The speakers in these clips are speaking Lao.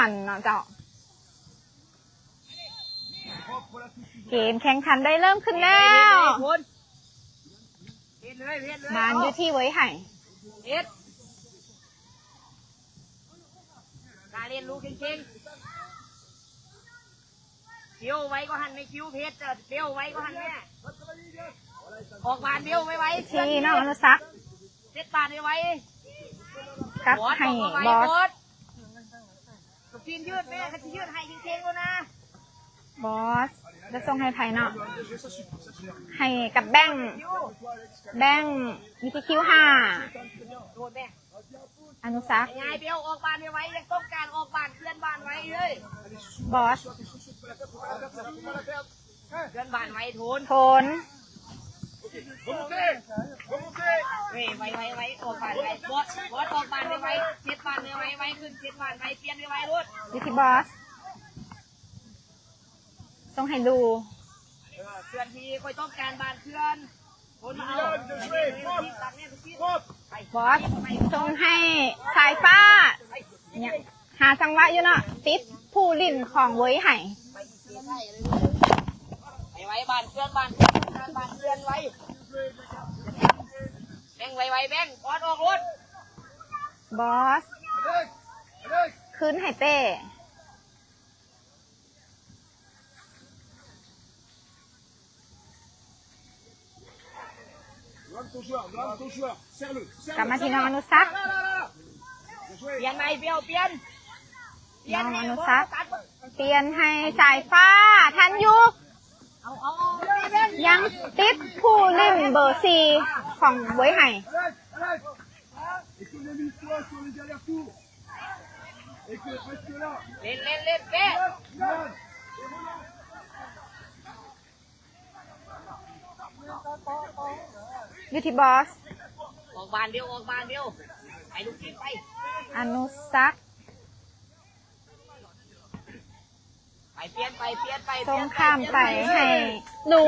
ອັນເນາະເຈົ້າ. ເກມແຂ່ງຂັນໄດ້ເລີ່ມຂຶ້ນແລ້ວ. ເຮັດເລີຍ ເຮັດເລີຍ ບານຢູ່ທີ່ເຫວີຍໄຫ່. ເຮັດ ກາເຫຼັ້ນລູກເກັ່ງໆ. ເປັ້ວໄວກວ່າຫັ້ນແມ່ ຄິວເພັດ ເປັ້ວໄວກວ່າຫັ້ນແມ່. ອອກບານເປັ້ວໄວໆ ທີ່ນ້ອງອະນຸສັກ ເຊັດບານໄວໆ ກັບໃຫ້ບອສ ສະປີນຢືດແມ່ ຄັນຊິຢືດໃຫ້ເກັ່ງໆໂລດນະ. ບອສ ຈະສົ່ງໃຫ້ໃຜເນາະ? ໃຫ້ກັບແບງ ແບງ ມີທີ່ຄິວຫ້າ ໂດນແມ່. ອະນຸສັກ ຍາຍເບວ ອອກບານໄວໆ ຍັງຕ້ອງການອອກບານ ເຄື່ອນບານໄວເລີຍ. ບອສ ເຄື່ອນບານໄວ ໂທນ ໂທນ ເວີຍ ໄວໆໆ ອອກບານໄວ ບອສ ບອສ ອອກບານໄວໆ ເຊັດບານໄວໆ ໄວຂຶ້ນ ເຊັດບານໄວ ປ່ຽນໄວໆໂລດ. ຢູ່ທີ່ບອສ ສົ່ງໃຫ້ລູ ເອີ ເຄື່ອນທີ່ຂ້ອຍຕ້ອງການບານເຄື່ອນ ຄົນເອົາ ບອສ ສົ່ງໃຫ້ສາຍຟ້າ ຫາຈັງຫວະຢູ່ເນາະ ຕິດຜູ້ຫຼິ້ນຂອງເຫວີຍໄຫ່. ໄວໆ ບານເຄື່ອນ ບານເຄື່ອນ ບານເຄື່ອນໄວ ແບງໄວໆ ແບງ ບອສ ອອກໂລດ. ບອສ ຄືນໃຫ້ເປ້. ກັບມາທີ່ນ້ອງອະນຸສັກ ປ່ຽນໃໝ່ ປ່ຽນ ປ່ຽນ ປ່ຽນ ນ້ອງອະນຸສັກ ປ່ຽນໃຫ້ສາຍຟ້າ ທັນຢູ່ ເອົາ ເອົາ ເອົາ ຍັງຕິດຜູ້ຫຼິ້ນເບີສີ່ຂອງເຫວີຍໄຫ່. ເຫຼັ້ນ ເຫຼັ້ນ ເຫຼັ້ນ ເປ້ ຢູ່ທີ່ບອສ ອອກບານດຽວ ອອກບານດຽວ ໄປລູກທີມໄປ ອະນຸສັກ ໄປປ່ຽນ ໄປປ່ຽນ ໄປປ່ຽນ ສົ່ງຂ້າມໄປໃຫ້ລູ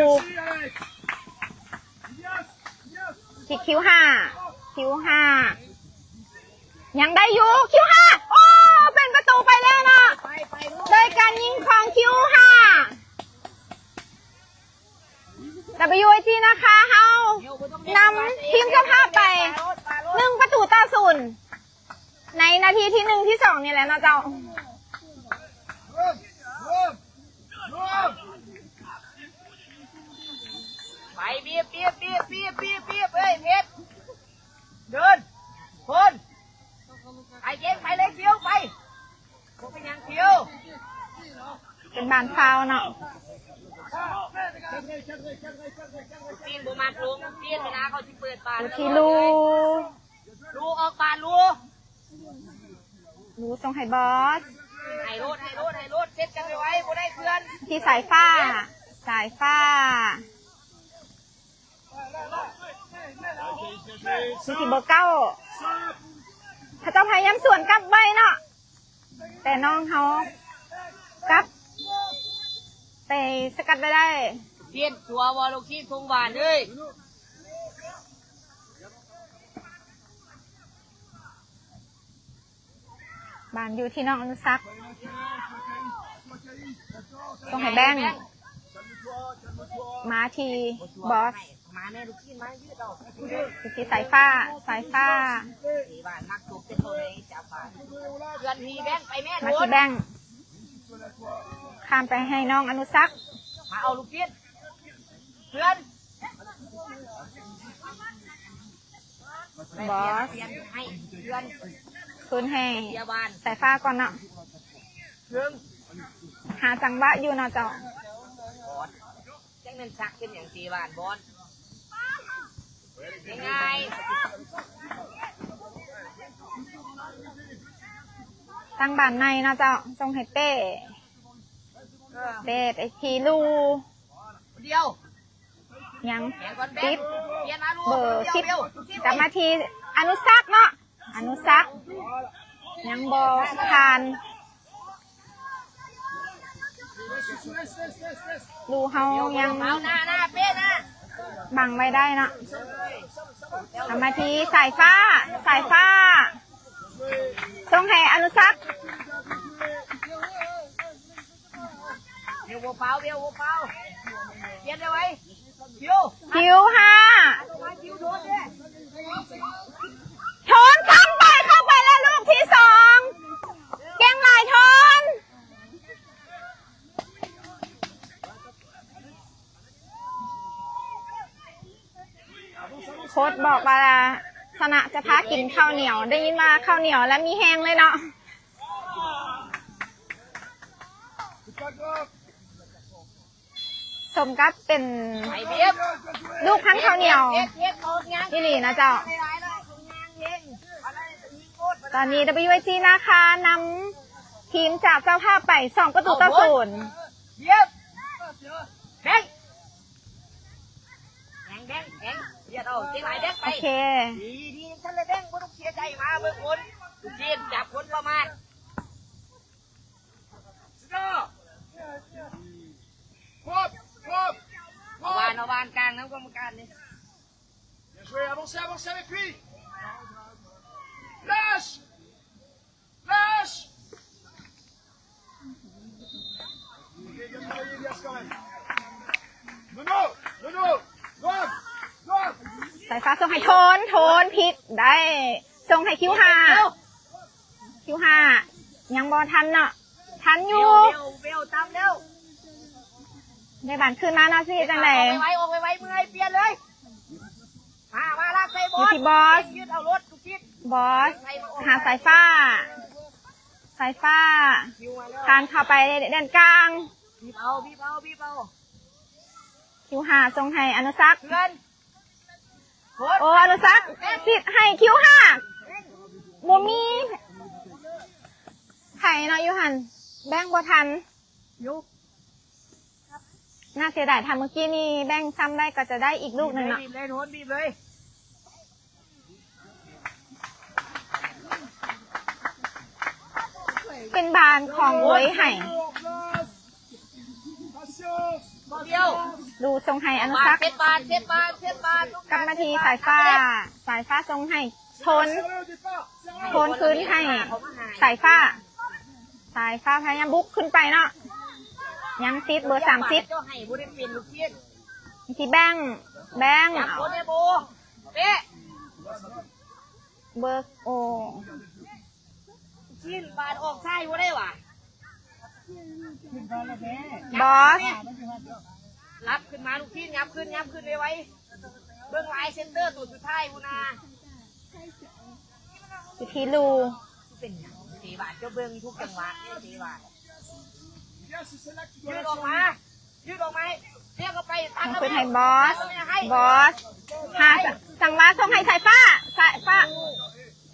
ທີ່ຄິວຫ້າ ຄິວຫ້າ ຍັງໄດ້ຢູ່ ຄິວຫ້າ ໂອ້ ເປັນປະຕູໄປແລ້ວເນາະ ໄດ້ການຍິງຂອງຄິວຫ້າ ດັບເບິນຢູເອຈ ນະຄາ ເຮົານຳທີມເຈົ້າພາບໄປໜຶ່ງປະຕູຕໍ່ສູນ ໃນນາທີທີໜຶ່ງ ທີສອງນີ້ແຫຼະເນາະເຈົ້າ. ໄປ ບີບ ບີບ ບີບ ບີບ ບີບ ບີບ ເອີຍ ເພັດ ເດີນ ຄົນ ໄປເກັ່ງ ໄປເລີຍ ຄິວ ໄປ ບໍ່ເປັນຫຍັງ ຄິວ ເປັນບານຟາວເນາະ ຈີນບໍ່ມັກລົງ ຈີນເວລາເຂົາຊິເປີດບານ ທີ່ລູ ລູອອກບານ ລູ ລູສົ່ງໃຫ້ບອສ ໃຫ້ໂລດ ໃຫ້ໂລດ ໃຫ້ໂລດ ເຊັດກັນໄວໆ ບໍ່ໄດ້ເພື່ອນ ທີ່ສາຍຟ້າ ສາຍຟ້າ ທີ່ເບີເກົ້າ ເຂົາເຈົ້າພະຍາຍາມສວນກັບໄວເນາະ ແຕ່ນ້ອງເຮົາກັບໄປສະກັດໄວ້ໄດ້ ເປັນຕົວວໍລູກທີມສົງຫວານເອີຍ. ບານຢູ່ທີ່ນ້ອງອະນຸສັກ ສົ່ງໃຫ້ແບງ ມາທີ່ບອສ ມາແມ່ລູກທີມ ມາຢືດເອົາ ຢູ່ທີ່ສາຍຟ້າ ສາຍຟ້າ ເອີ ມາທີ່ແບງ ມາທີ່ແບງ ຂ້າມໄປໃຫ້ນ້ອງອະນຸສັກ ມາເອົາລູກທີມ ເພື່ອນ ບອສ ຄືນໃຫ້ສາຍຟ້າກ່ອນເນາະ ຫາຈັງຫວະຢູ່ເນາະເຈົ້າ ຈັກແມ່ນຊັກເປັນຫຍັງຕີບານບອນ ງ່າຍໆ ຕັ້ງບານໃໝ່ເນາະເຈົ້າ ສົ່ງໃຫ້ເປ້ ເປ້ໄປທີ່ລູ ດຽວ ຍັງຕິດເບີສິບ ກັບມາທີ່ອະນຸສັກເນາະ ອະນຸສັກ ຍັງບໍ່ຜ່ານ ລູເຮົາຍັງບັງໄວ້ໄດ້ເນາະ ກັບມາທີ່ສາຍຟ້າ ສາຍຟ້າ ສົ່ງໃຫ້ອະນຸສັກ ຫົວເປົ່າ ເບວ ຫົວເປົ່າ ປ່ຽນໄດ້ໄວ ຄິວ ຄິວຫ້າ ມາ ຄິວໂທນເດ້ ໂທນຊ້ຳໄປ ເຂົ້າໄປແລ້ວລູກທີສອງ ເກັ່ງຫຼາຍໂທນ. ໂຄດບອກວ່າຊະນະຈະພາກິນເຂົ້າໜຽວ ໄດ້ຍິນວ່າເຂົ້າໜຽວແລ້ວມີແຮງເລີຍເນາະ ສົມກັບເປັນລູກພັນເຂົ້າໜຽວອີ່ຫຼີນະເຈົ້າ. ຕອນນີ້ ດັບເບິນຢູເອສຈີ ນາຄານຳທີມຈາກເຈົ້າພາບໄປສອງປະຕູຕໍ່ສູນ. ແບ່ງ ແບ່ງ ແບ່ງ ບຽດເອົາ ເຈັບຫຼາຍ ແບ່ງໄປ ໂອເຄ ດີໆ ຈັ່ງຊັ້ນແຫຼະ ແບ່ງ ບໍ່ຕ້ອງເສຍໃຈ ມາເບິ່ງຄົນ ເກມຈັບຄົນປະມາດ ຄອບ ຄອບ ຄອບ ເອົາວານ ເອົາວານກາງນຳກຳມະການນີ້ Bien joué, avancez, avancez avec lui. Lâche. Lâche. Nono, Nono, Noam, Noam. ສາຍຟ້າສົ່ງໃຫ້ໂທນ ໂທນພິກໄດ້ສົ່ງໃຫ້ຄິວຫ້າ ຄິວຫ້າ ຍັງບໍ່ທັນເນາະ ທັນຢູ່ ເບວ ເບວ ເບວ ຕາມແລ້ວ ໄດ້ບານຄືນມາເນາະ ຊິເຮັດຈັ່ງໃດ ອອກໄວໆ ອອກໄວໆ ເມື່ອຍ ປ່ຽນເລີຍ ມາ ມາ ລາກໃສ່ບອສ ຢູ່ທີ່ບອສ ຢືດເອົາໂລດ ສຸກິດ ບອສ ຫາສາຍຟ້າ ສາຍຟ້າ ຄິວມາແລ້ວ ຄານເຂົ້າໄປແດນກາງ ບີບເອົາ ບີບເອົາ ບີບເອົາ ຄິວຫ້າສົ່ງໃຫ້ອະນຸສັກ ເພື່ອນ ໂອ້ ອະນຸສັກ ສິດໃຫ້ຄິວຫ້າ ບໍ່ມີໃຜເນາະຢູ່ຫັ້ນ ແບ່ງບໍ່ທັນ ໜ້າເສຍດາຍ ຖ້າເມື່ອກີ້ນີ້ແບ່ງຊ້ຳໄດ້ກໍຈະໄດ້ອີກລູກໜຶ່ງເນາະ ບີບເລີຍ ໂທນ ບີບເລີຍ. ເປັນບານຂອງເວີຍໄຫ່ ດູສົ່ງໃຫ້ອະນຸສັກ ກັບມາທີ່ສາຍຟ້າ ສາຍຟ້າສົ່ງໃຫ້ໂທນ ໂທນຄືນໃຫ້ສາຍຟ້າ ສາຍຟ້າພະຍາຍາມບຸກຂຶ້ນໄປເນາະ ຍັງຕິດເບີສາມສິບ ທີ່ແບ່ງ ແບ່ງ ເບ ໂອ້ ຊິນບາດອອກຊ້າຍບໍ່ໄດ້ຫວາ ບອສ ລັບຂຶ້ນມາລູກທີນ ຫຍັບຂຶ້ນ ຫຍັບຂຶ້ນໄວໆ ເບິ່ງລາຍເຊັນເຕີໂຕສຸດທ້າຍພຸ້ນນາ ວິທີລູ ເປັນຫຍັງເຕະບາດ ເຈົ້າເບິ່ງທຸກຈັງຫວະເຕະບາດ ຢືດອອກມາ ຢືດອອກມາ ຮຽກເຂົ້າໄປ ຕັ້ງ ເອົາຄືນໃຫ້ບອສ ບອສ ຫາ ຈັງຫວະສົ່ງໃຫ້ສາຍຟ້າ ສາຍຟ້າ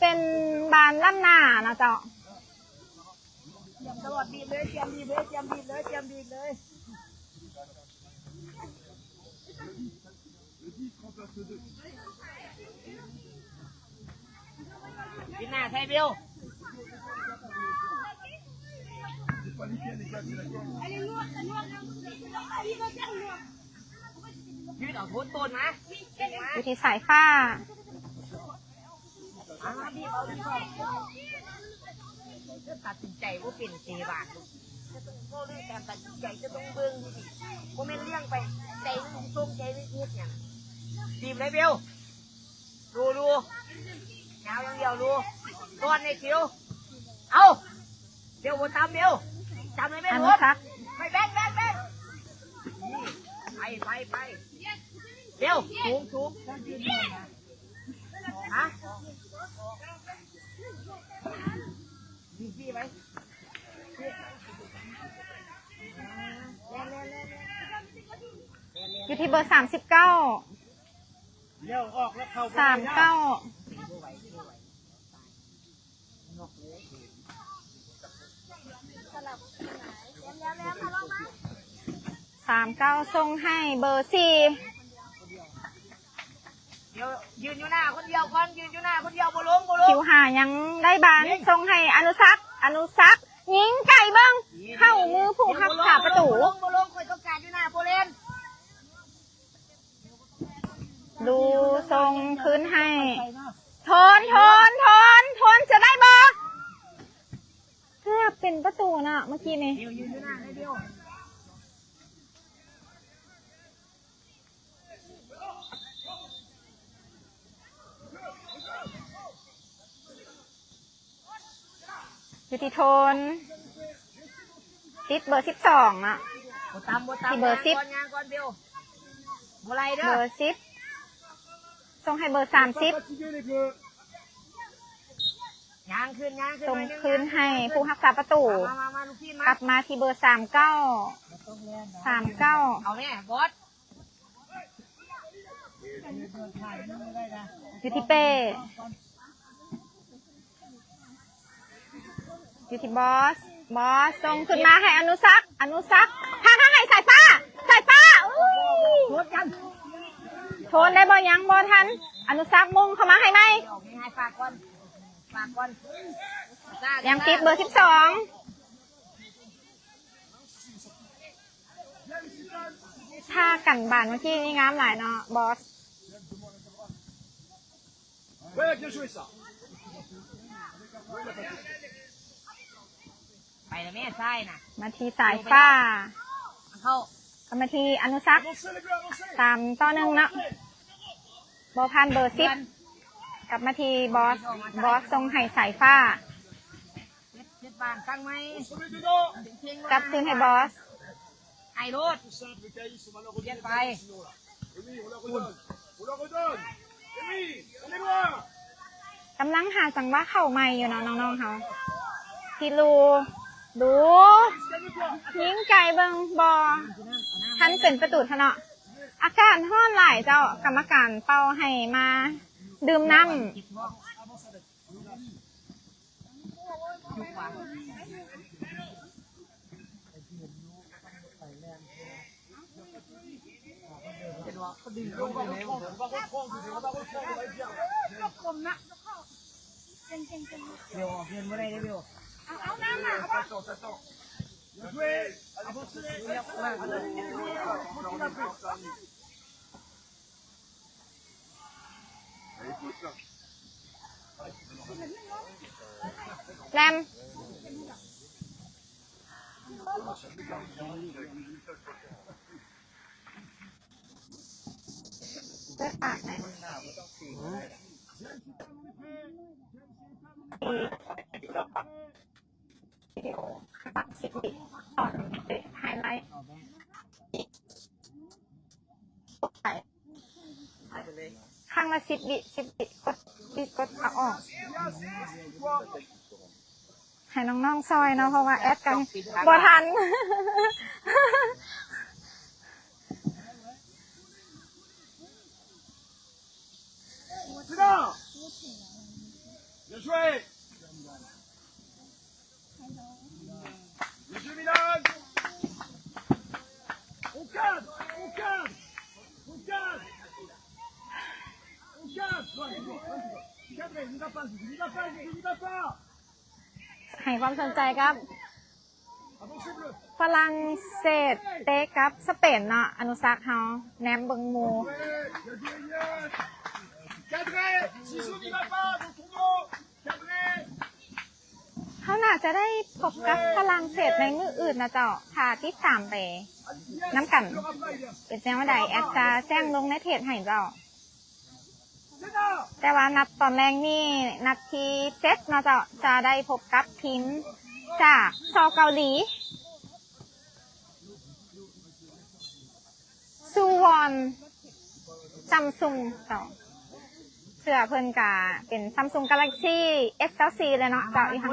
ເປັນບານລ້ຳໜ້າເນາະເຈົ້າ ຕະຫຼອດ ບີບເລີຍ ຕຽມບີບເລີຍ ຕຽມບີບເລີຍ ຕຽມບີບເລີຍ. ຍືດໜ້າໃສ່ເບວ ຢືດເອົາໂທນໂຕນມາ ຢູ່ທີ່ສາຍຟ້າ ຕັດສິນໃຈບໍ່ເປັນເຕະບານ ເວົ້າເລື່ອງການຕັດສິນໃຈຈະຕ້ອງເບິ່ງດີໆ ບໍ່ແມ່ນລ້ຽງໄປ ໃຈໜຶ່ງສົ່ງໃຈໜຶ່ງເຮັດຫຍັງ ຕີບເລີຍເບວ ດູ ດູ ຍາວຢ່າງດຽວ ດູ ກ່ອນໃນຄິວ ເອົາ ເບວ ບໍ່ຕຳ ເບວ ຕຳໃນເບວ ອະນຸສັກ ໄປແບ່ງ ແບ່ງ ແບ່ງ ໄປ ໄປ ໄປ ເບວ ສູງ ສູງ ຮະ ຢູ່ທີ່ເບີສາມສິບເກົ້າ ສາມເກົ້າ ສາມເກົ້າ ສົ່ງໃຫ້ເບີສີ່ ດຽວ ຢືນຢູ່ໜ້າຄົນດຽວກ່ອນ ຢືນຢູ່ໜ້າຄົນດຽວ ບໍ່ລົງ ບໍ່ລົງ ຄິວຫ້າຍັງໄດ້ບານ ຍິງ ສົ່ງໃຫ້ອະນຸສັກ ອະນຸສັກ ຍິງໄກເບິ່ງ ເຂົ້າມືຜູ້ຮັກສາປະຕູ ບໍ່ລົງ ບໍ່ລົງ ຂ້ອຍຕ້ອງການຢູ່ໜ້າໂປແລນ ດູສົ່ງຄືນໃຫ້ ໂທນ ໂທນ ໂທນ ໂທນ ຈະໄດ້ບໍ່? ເກືອບເປັນປະຕູເນາະ ເມື່ອກີ້ນີ້ ດຽວ ຢືນຢູ່ໜ້າ ດຽວ. ຢູ່ທີ່ໂທນ ຕິດເບີສິບສອງເນາະ ບໍ່ຕຳ ບໍ່ຕຳ ທີ່ເບີສິບ ຍ່າງກ່ອນ ຍ່າງກ່ອນ ເບວ ບໍ່ໄລ່ເດີ ເບີສິບ ສົ່ງໃຫ້ເບີສາມສິບ ຍ່າງຂຶ້ນ ຍ່າງຂຶ້ນ ສົ່ງຄືນໃຫ້ຜູ້ຮັກສາປະຕູ ມາ ມາ ມາ ລູກທີມມາ ກັບມາທີ່ເບີສາມເກົ້າ ສາມເກົ້າ ເອົາແມ່ ບອສ ຢູ່ທີ່ເປ້ ຢູ່ທີ່ບອສ ບອສສົ່ງຂຶ້ນມາໃຫ້ອະນຸສັກ ອະນຸສັກ ພາ ພາໃຫ້ສາຍຟ້າ ສາຍຟ້າ ໂອ້ຍ ໂທນໄດ້ບໍ່ ຍັງບໍ່ທັນ ອະນຸສັກມຸງເຂົ້າມາໃຫ້ໃໝ່ ອອກງ່າຍໆ ຝາກກ່ອນ ຝາກກ່ອນ ຍັງຕິດເບີສິບສອງ ທ່າກັນບານເມື່ອກີ້ນີ້ງາມຫຼາຍເນາະ ບອສ ໄປແລ້ວແມ່ ຊ້າຍນະ ມາທີ່ສາຍຟ້າ ເຂົ້າ ກັບມາທີ່ອະນຸສັກ ສາມຕໍ່ໜຶ່ງເນາະ ບໍ່ຜ່ານເບີສິບ ກັບມາທີ່ບອສ ບອສສົ່ງໃຫ້ສາຍຟ້າ ເຮັດ ເຮັດບ້ານຕັ້ງໃໝ່ ກັບຄືນໃຫ້ບອສ ໃຫ້ໂລດ ປ່ຽນໄປ ກຳລັງຫາຈັງຫວະເຂົ້າໃໝ່ຢູ່ເນາະ ນ້ອງໆເຮົາ ທີ່ລູ ດູ ຍິງໄກເບິ່ງ ບໍ່ທັນເປັນປະຕູເນາະ ອາກາດຮ້ອນຫຼາຍເຈົ້າ ກຳມະການເປົ່າໃຫ້ມາດື່ມນ້ຳ. ແລມ ເປີດປາກແດ່. ວິດີໂອ ບັກສິບວິ ໄຮໄລ ຄັ້ງລະສິບວິ ສິບວິ ກົດ ປິດ ກົດ ເອົາອອກ ໃຫ້ນ້ອງໆຊ່ອຍເນາະ ເພາະວ່າແອັດກັນບໍ່ທັນ. Bien joué. Bien joué, Milan. On cadre, on cadre, on cadre. On cadre. Ouais, c'est bon, ouais, c'est bon. Cadré, n'y va pas, Juju, n'y va pas, Juju, n'y va pas. ໃຫ້ຄວາມສົນໃຈກັບຝຣັ່ງເສດເຕະກັບສະເປນເນາະ ອະນຸສັກເຮົາແນມເບິ່ງໝູ່. ເຮົາໜ້າຈະໄດ້ພົບກັບຝຣັ່ງເສດໃນມື້ອື່ນນະເຈົ້າ ຖ້າຕິດຕາມໄປນຳກັນ ເປັນແນວໃດ ແອັດຈະແຈ້ງລົງໃນເພຈໃຫ້ເຈົ້າ. ແຕ່ວ່ານັດຕອນແລງນີ້ ນັດທີເຈັດເນາະເຈົ້າ ຈະໄດ້ພົບກັບທີມຈາກ ຊ ເກົາຫຼີ ຊູວອນ ຊຳຊຸງເຈົ້າ ເສື້ອເພິ່ນກະເປັນ ຊຳຊຸງ ກາແລັກຊີ ເອັສ ຊາວສີ່ ເລີຍເນາະເຈົ້າ ຢູ່ທາງ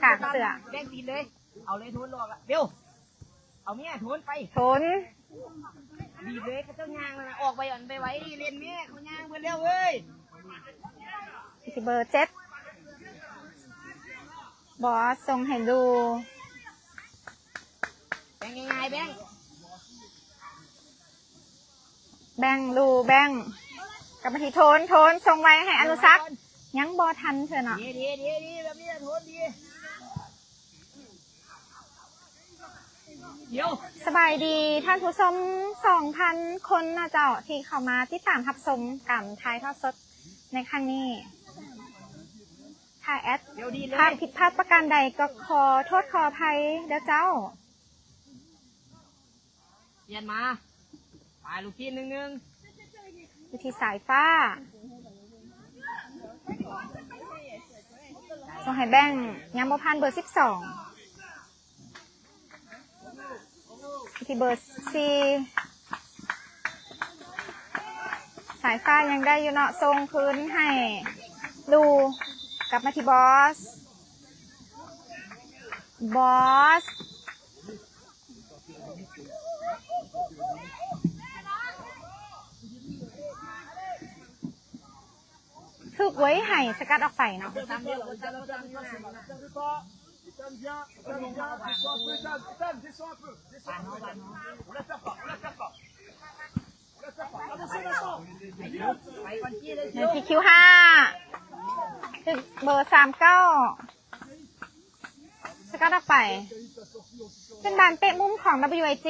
ກາງເສື້ອ ແບ່ງຕີນເລີຍ ເອົາເລີຍ ໂທນ ລອກລະ ເບວ ເອົາແມ່ ໂທນ ໄປ ໂທນ ດີເລີຍ ເຂົາເຈົ້າຍ່າງແລ້ວນະ ອອກໄປ ອັນໄປໄວ ເລ່ນແມ່ ເຂົາຍ່າງເບິດແລ້ວເວີຍ. ທີ່ເບີເຈັດ ບອສສົ່ງໃຫ້ດູ ແບ່ງງ່າຍໆ ແບ່ງ ແບ່ງ ລູ ແບ່ງ ກັບມາທີ່ໂທນ ໂທນສົ່ງໄວໃຫ້ອະນຸສັກ ຍັງບໍ່ທັນເທື່ອເນາະ. ດີ ດີ ດີ ດີ ແບບນີ້ແຫຼະ ໂທນ ດີ. ສະບາຍດີທ່ານຜູ້ຊົມສອງພັນຄົນນະເຈົ້າ ທີ່ເຂົ້າມາຕິດຕາມຮັບຊົມການຖ່າຍທອດສົດໃນຄັ້ງນີ້. ຖ້າແອັດພາດຜິດພາດປະການໃດກໍຂໍໂທດຂໍອະໄພເດີເຈົ້າ. ປ່ຽນມາ ໄປລູກທີມ ໜຶ່ງໜຶ່ງ ຢູ່ທີ່ສາຍຟ້າ ສາຍ ສົ່ງໃຫ້ແບງ ຍັງບໍ່ຜ່ານເບີສິບສອງ ທີ່ເບີສີ່ ສາຍຟ້າຍັງໄດ້ຢູ່ເນາະ ສົ່ງຄືນໃຫ້ລູ ກັບມາທີ່ບອສ ບອສ ຖືກເວີຍໄຫສະກັດອອກໄປເນາະ. Ethan, viens, Ethan, viens, descends un peu, Ethan, descends un peu, descends un peu, Ethan. On la perd pas, on la perd pas. On la perd pas. Avancez maintenant. Elias. ໄປກ່ອນທີ່ເລີຍ ຢູ່ທີ່ຄິວຫ້າ ຖືກເບີສາມເກົ້າ ສະກັດອອກໄປ ເປັນບານເຕະມຸມຂອງ WIG.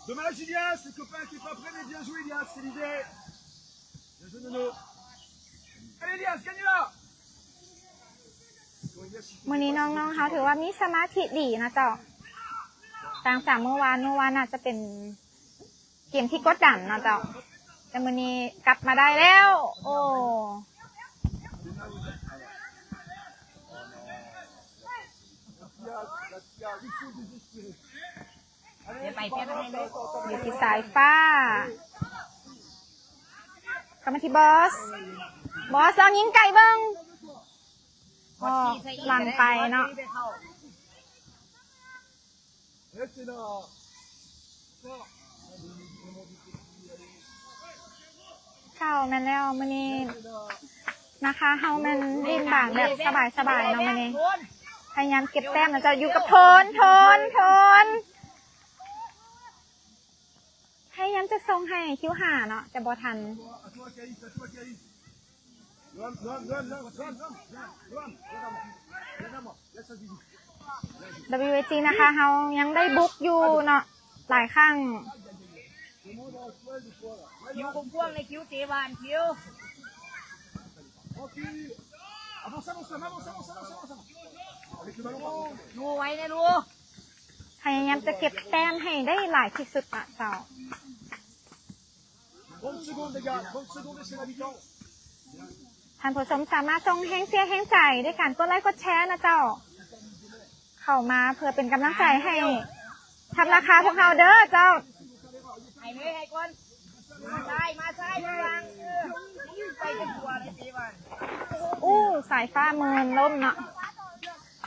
Dommage, Elias, le copain qui est pas prêt, mais bien joué, Elias, c'est l'idée. Bien joué, Nono. Allez, Elias, gagne là. ມື້ນີ້ນ້ອງໆເຮົາຖືວ່າມີສະມາທິດີນະເຈົ້າ ຕ່າງຈາກມື້ວານ ມື້ວານອາດຈະເປັນເກມທີ່ກົດດັນເນາະເຈົ້າ ແຕ່ມື້ນີ້ກັບມາໄດ້ແລ້ວ ໂອ້ Elias, Elias, il faut désespérer. ເປັນໄປ ເປັນໄປໃຫ້ເລີຍ ຢູ່ທີ່ສາຍຟ້າ ກັບມາທີ່ບອສ ບອສລອງຍິງໄກເບິ່ງ ກໍຫຼັງໄປເນາະ ເຈົ້າ ແມ່ນແລ້ວ ມື້ນີ້ນາຄາເຮົາແມ່ນຫຼິ້ນບານແບບສະບາຍໆເນາະມື້ນີ້ ພະຍາຍາມເກັບແຕ້ມນະເຈົ້າ ຢູ່ກັບໂທນ ໂທນ ໂທນ ພະຍາຍາມຈະສົ່ງໃຫ້ຄິວຫ້າເນາະ ແຕ່ບໍ່ທັນ WIG ນາຄາເຮົາຍັງໄດ້ບຸກຢູ່ເນາະ ຫຼາຍຄັ້ງ ຄິວກວ້າງໆ ເລີຍ ຄິວເຕະບານ ຄິວ ຢູ່ໄວແນ່ລູກ ພະຍາຍາມຈະເກັບແຕ້ມໃຫ້ໄດ້ຫຼາຍທີ່ສຸດນະເຈົ້າ ท่านผู้ชมสามารถส่งแรงเชียร์แรงใจด้วยการกดไลค์กดแชร์นะเจ้า เข้ามาเพื่อเป็นกำลังใจให้ทัพนาคาพวกเราเด้อเจ้า ให้เลยให้ก่อน มาซ้าย มาซ้าย มาหลัง เออ ไปจนตัวเลยสิว่า อู้ สายฟ้าเมินล้มเนาะ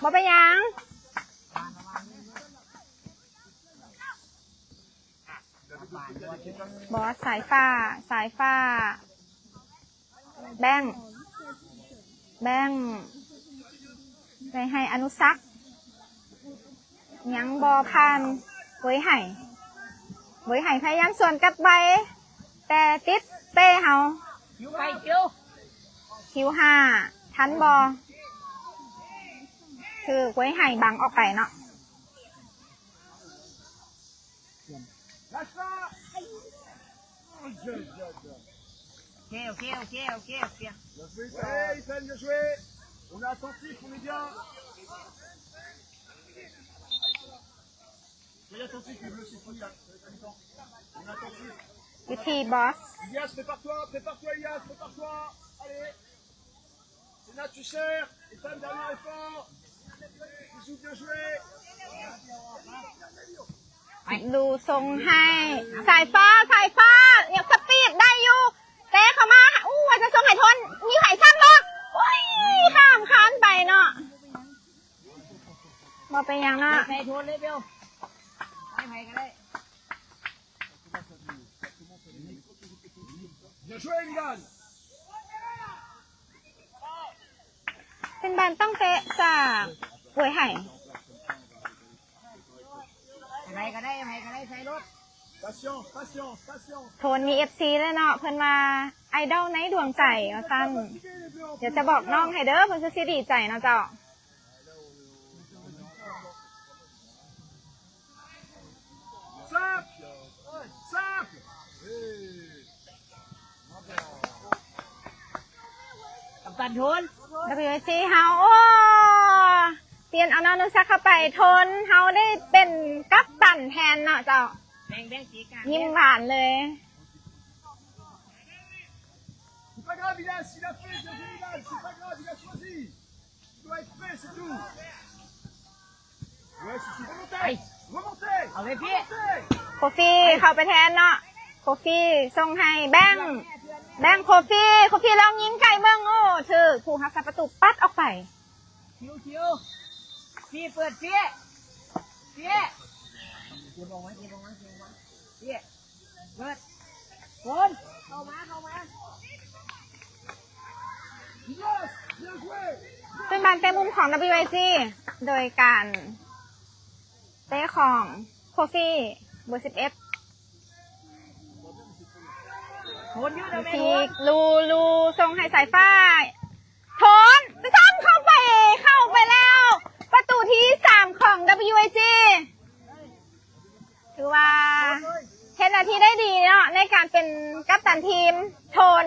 บ่เป็นหยัง บอส สายฟ้า สายฟ้า แบงค์ แบงค์ ไปให้อนุสัก ยังบ่ผ่าน เวยไห่ เวยไห่ พยายามสวนกลับไป แต่ติดเป้เฮา คิวไป คิว คิวห้า ทันบ่ ถืกเวยไห่บังออกไปเนาะ Lâche pas. Aïe, aïe, aïe, aïe. Ok, ok, ok, ok, ok. Bien joué, ça. Ouais, Ethan, bien joué. On est attentif, on est bien. Soyez attentifs, les bleus, c'est fini, là. On est attentif. วิธีบอส Elias, prépare-toi, prépare-toi, Elias, prépare-toi. Allez. Sénat, tu sers. Ethan, dernier effort. Bisous, bien joué. ดูทรงให้ สายฟ้า สายฟ้า ยังสปีดได้อยู่ เตะเข้ามา อู้ ว่าจะส่งให้โทน มีไผซ้ำบ่ โอ้ย ข้ามคานไปเนาะ บ่เป็นหยังเนาะ ไปโทนเลยเบล ไปไผก็ได้ Bien joué, Milan. เป็นบานต้องเตะจากเวยไห่ ไผก็ได้ ไผก็ได้ ใส่รถ Patience, patience, patience. โทนมี เอฟซี แล้วเนาะ เพิ่นว่าไอดอลในดวงใจว่าซั่น เดี๋ยวจะบอกน้องให้เด้อ เพิ่นคือสิดีใจเนาะเจ้า Simple. Simple. ກັບຕັນໂທນ WIG ເຮົາ ໂອ້ ປ່ຽນເອົານ້ອງນຸສັກເຂົ້າໄປ ໂທນເຮົາໄດ້ເປັນກັບຕັນແທນເນາະເຈົ້າ ແບ່ງ ແບ່ງຕີກາງ ຍິ້ມຫວານເລີຍ. Grave, il a, il a fait, c'est pas grave, il a choisi. Il doit être prêt, c'est tout. Ouais, c'est tout. Remontez, remontez, ເອົາເລີຍພີ່ remontez. ໂຄຟີເຂົ້າໄປແທນເນາະ ໂຄຟີສົ່ງໃຫ້ແບງ ແບງ ໂຄຟີ ໂຄຟີລອງຍິງໄກເບິ່ງ ໂອ້ ຖືກຜູ້ຮັກສາປະຕູປັດອອກໄປ. ຄິວ ຄິວ ພີ່ເປີດ ພີ່ ພີ່ ເກັບອອກມາ ເກັບອອກມາ ເກັບອອກມາ ພີ່ ເປີດ ໂຟນ ເຂົ້າມາ ເຂົ້າມາ. ເປັນບານເຕະມຸມຂອງ WIG ໂດຍການເຕະຂອງໂຄຟີ ເບີສິບເອັດ ໂຟນຢູ່ ທີ່ລູ ລູສົ່ງໃຫ້ສາຍຟ້າ ໂທນຊ້ຳເຂົ້າໄປ ເຂົ້າໄປແລ້ວ ປະຕູທີສາມຂອງ WIG ຖືວ່າເຮັດໜ້າທີ່ໄດ້ດີເນາະ ໃນການເປັນກັບຕັນທີມ ໂທນ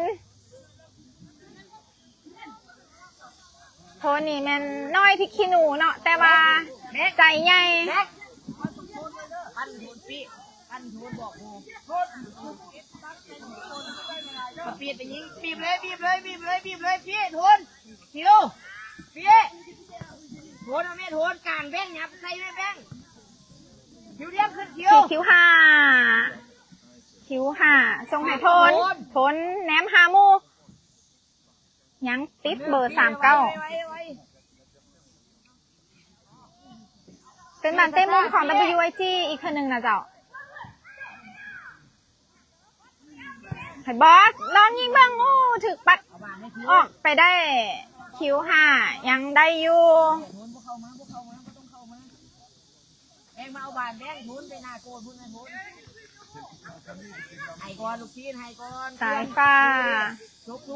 ໂທນນີ້ແມ່ນນ້ອຍພິກຂີ້ໜູເນາະ ແຕ່ວ່າໃຈໃຫຍ່. ສະປີດໄປຍິງ ບີບເລີຍ ບີບເລີຍ ບີບເລີຍ ບີບເລີຍ ພີ່ ໂທນ ຄິວ ພີ່ ໂທນ ເອົາແມ່ ໂທນ ກາງແບງ ຫຍັບໃສ່ແມ່ແບງ ຄິວ ດຽວຂຶ້ນ ຄິວ ທີ່ຄິວຫ້າ ຄິວຫ້າ ສົ່ງໃຫ້ໂທນ ໂທນ ໂທນແນມຫາໝູ່ ຍັງຕິດເບີສາມເກົ້າ ເປັນບານເຕະມຸມຂອງ WIG ອີກເທື່ອໜຶ່ງນະເຈົ້າ ໃຫ້ບອສລອງຍິງເບິ່ງ ໂອ້ ຖືກປັດອອກໄປໄດ້ ຄິວຫ້າ ຍັງໄດ້ຢູ່ ແບງມາເອົາບານ ແບງ ໂທນໄປໜ້າໂກນພຸ້ນນະ ໂທນ ໃຫ້ກ່ອນ ລູກທີນ ໃຫ້ກ່ອນ ສາຍຟ້າ ຈົບໂຕ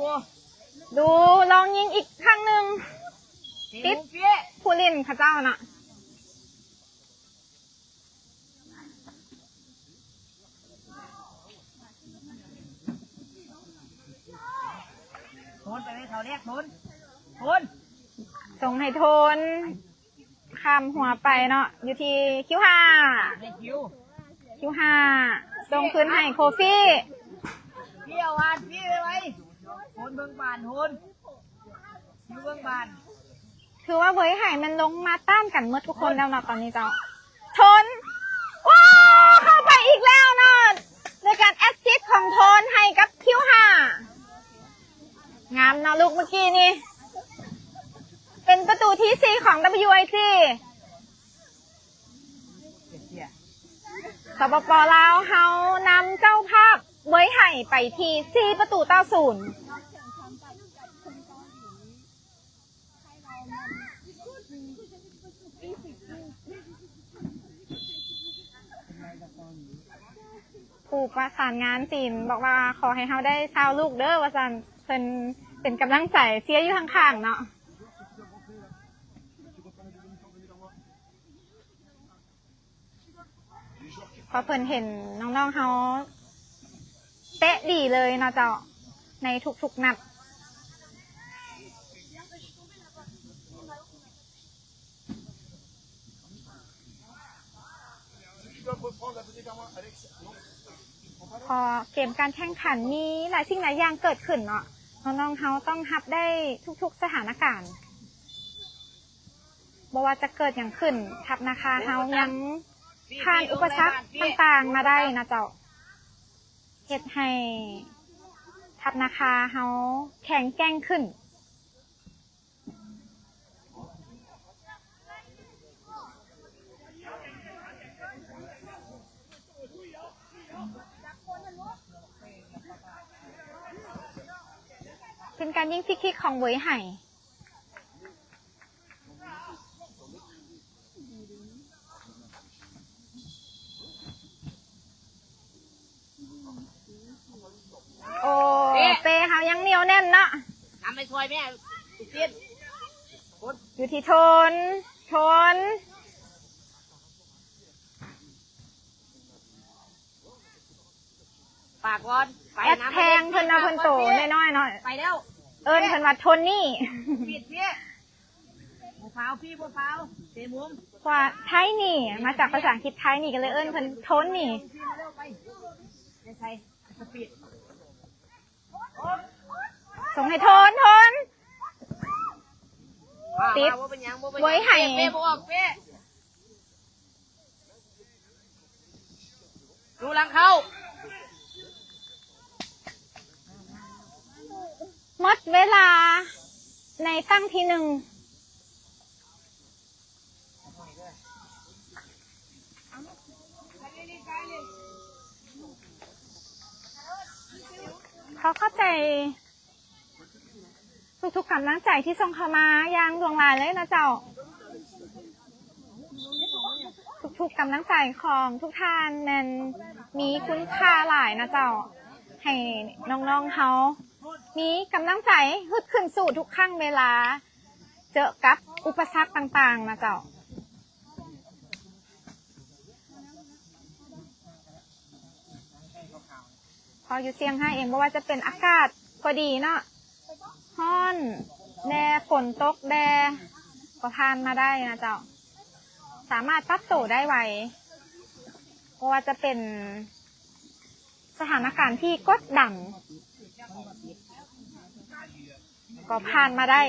ດູ ລອງຍິງອີກຄັ້ງໜຶ່ງ ຕິດຜູ້ຫຼິ້ນເຂົາເຈົ້າເນາະ ໂທນ ໄປເລີຍ ເຂົາແລກ ໂທນ ໂທນ ສົ່ງໃຫ້ໂທນ ຂ້າມຫົວໄປເນາະ ຢູ່ທີ່ຄິວຫ້າ ຄິວຫ້າ ສົ່ງຄືນໃຫ້ໂຄຟີ ພີ່ເອົາບານ ພີ່ໄວໆ ໂທນເບິ່ງບານ ໂທນ ຢູ່ເບື້ອງບ້ານ ຖືວ່າເວີຍໄຫ່ແມ່ນລົງມາຕ້ານກັນໝົດທຸກຄົນແລ້ວເນາະຕອນນີ້ເຈົ້າ. ໂທນ ໂອ້ ເຂົ້າໄປອີກແລ້ວເນາະ ໂດຍການແອັດຊິດຂອງໂທນໃຫ້ກັບຄິວຫ້າ ງາມເນາະລູກເມື່ອກີ້ນີ້ ເປັນປະຕູທີສີ່ຂອງ WIG. ສປປ ລາວ ເຮົານຳເຈົ້າພາບເວີຍໄຫ່ໄປທີ່ສີ່ປະຕູຕໍ່ສູນ. ຜູ້ປະສານງານຈີນບອກວ່າ ຂໍໃຫ້ເຮົາໄດ້ຊາວລູກເດີ້ ວ່າຊັ້ນ. ເພິ່ນເປັນກຳລັງໃຈເຊຍຢູ່ຂ້າງໆເນາະ. ເພາະເພິ່ນເຫັນນ້ອງໆເຮົາເຕະດີເລີຍເນາະເຈົ້າ ໃນທຸກໆນັດ. ເພາະເກມການແຂ່ງຂັນມີຫຼາຍສິ່ງຫຼາຍຢ່າງເກີດຂຶ້ນເນາະ, ນ້ອງໆເຮົາຕ້ອງຮັບໄດ້ທຸກໆສະຖານະການ. ບໍ່ວ່າຈະເກີດຫຍັງຂຶ້ນ, ທັບນາຄາເຮົາຍັງຜ່ານອຸປະສັກຕ່າງໆມາໄດ້ນະເຈົ້າ, ເຮັດໃຫ້ທັບນາຄາເຮົາແຂງແກ່ງຂຶ້ນ. ເປັນການຍິງຟຣີຄິກຂອງເຫວີຍໄຫ່. ໂອ້ ເປ້ ເປ້ເຮົາຍັງໜຽວແໜ້ນເນາະ. ນຳໄປຊ່ວຍແມ່ ຕິດ ຢູ່ທີ່ໂທນ ໂທນ. ປາກກ່ອນ ໄປ ແອັດແທງເພິ່ນເນາະ, ເພິ່ນໂຕນ້ອຍໆເນາະ, ໄປແລ້ວ ເອີ້ນເພິ່ນວ່າໂທນີ້. ປິດພີ່ ບໍ່ຟາວພີ່ ບໍ່ຟາວ ເຕະມຸມ. ເພາະວ່າໄທນີ້ ມາຈາກພາສາອັງກິດໄທນີ້ ກໍເລີຍເອີ້ນເພິ່ນໂທນີ້. ໄປ ໄປໃສ່ ສະປີດ. ສົ່ງໃຫ້ໂທນ ໂທນ ຕິດ ບໍ່ເປັນຫຍັງ ບໍ່ເປັນຫຍັງ ເວີຍ ໃຫ້ ເປ້ ເປ້ ບໍ່ອອກ ເປ້ ດູຫຼັງເຂົ້າ. ໝົດເວລາໃນຕັ້ງທີໜຶ່ງ. ຂໍຂອບໃຈທຸກໆກຳລັງໃຈທີ່ສົ່ງເຂົ້າມາຢ່າງຫຼວງຫຼາຍເລີຍນະເຈົ້າ. ທຸກໆກຳລັງໃຈຂອງທຸກທ່ານແມ່ນມີຄຸນຄ່າຫຼາຍນະເຈົ້າ, ໃຫ້ນ້ອງໆເຮົາມີກຳລັງໃຈຮຶດຂຶ້ນສູ້ທຸກຄັ້ງເວລາເຈີກັບອຸປະສັກຕ່າງໆນະເຈົ້າ. ເພາະຢູ່ຊຽງໄຮ້ເອງ ບໍ່ວ່າຈະເປັນອາກາດກໍດີເນາະ, ຮ້ອນແດ່ ຝົນຕົກແດ່ ກໍຜ່ານມາໄດ້ນະເຈົ້າ, ສາມາດປັບໂຕໄດ້ໄວ. ບໍ່ວ່າຈະເປັນສະຖານະການທີ່ກົດດັນ ກໍຜ່ານມາໄດ້.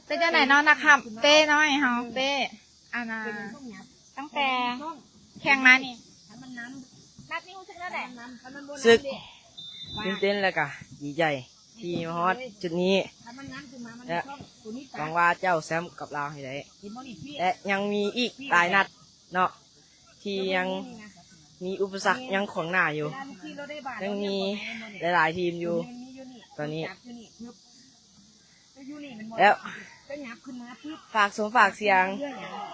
ເປັນຈັ່ງໃດເນາະ ນັກຂັບເປ້ນ້ອຍເຮົາ ເປ້ ອັນນ່າ ຕັ້ງແຕ່ແຂ່ງມານີ້ ນັດນີ້ຮູ້ສຶກແນວໃດ? ຮູ້ສຶກຕື່ນເຕັ້ນ ແລ້ວກະດີໃຈທີ່ມາຮອດຈຸດນີ້ ແລະ ຫວັງວ່າຈະເອົາແຊ້ມກັບລາວໃຫ້ໄດ້ ແລະ ຍັງມີອີກຫຼາຍນັດເນາະ ທີ່ຍັງມີອຸປະສັກຍັງຂວາງໜ້າຢູ່ ຍັງມີຫຼາຍໆທີມຢູ່ຕອນນີ້. ແລ້ວຝາກສົມຝາກສຽງ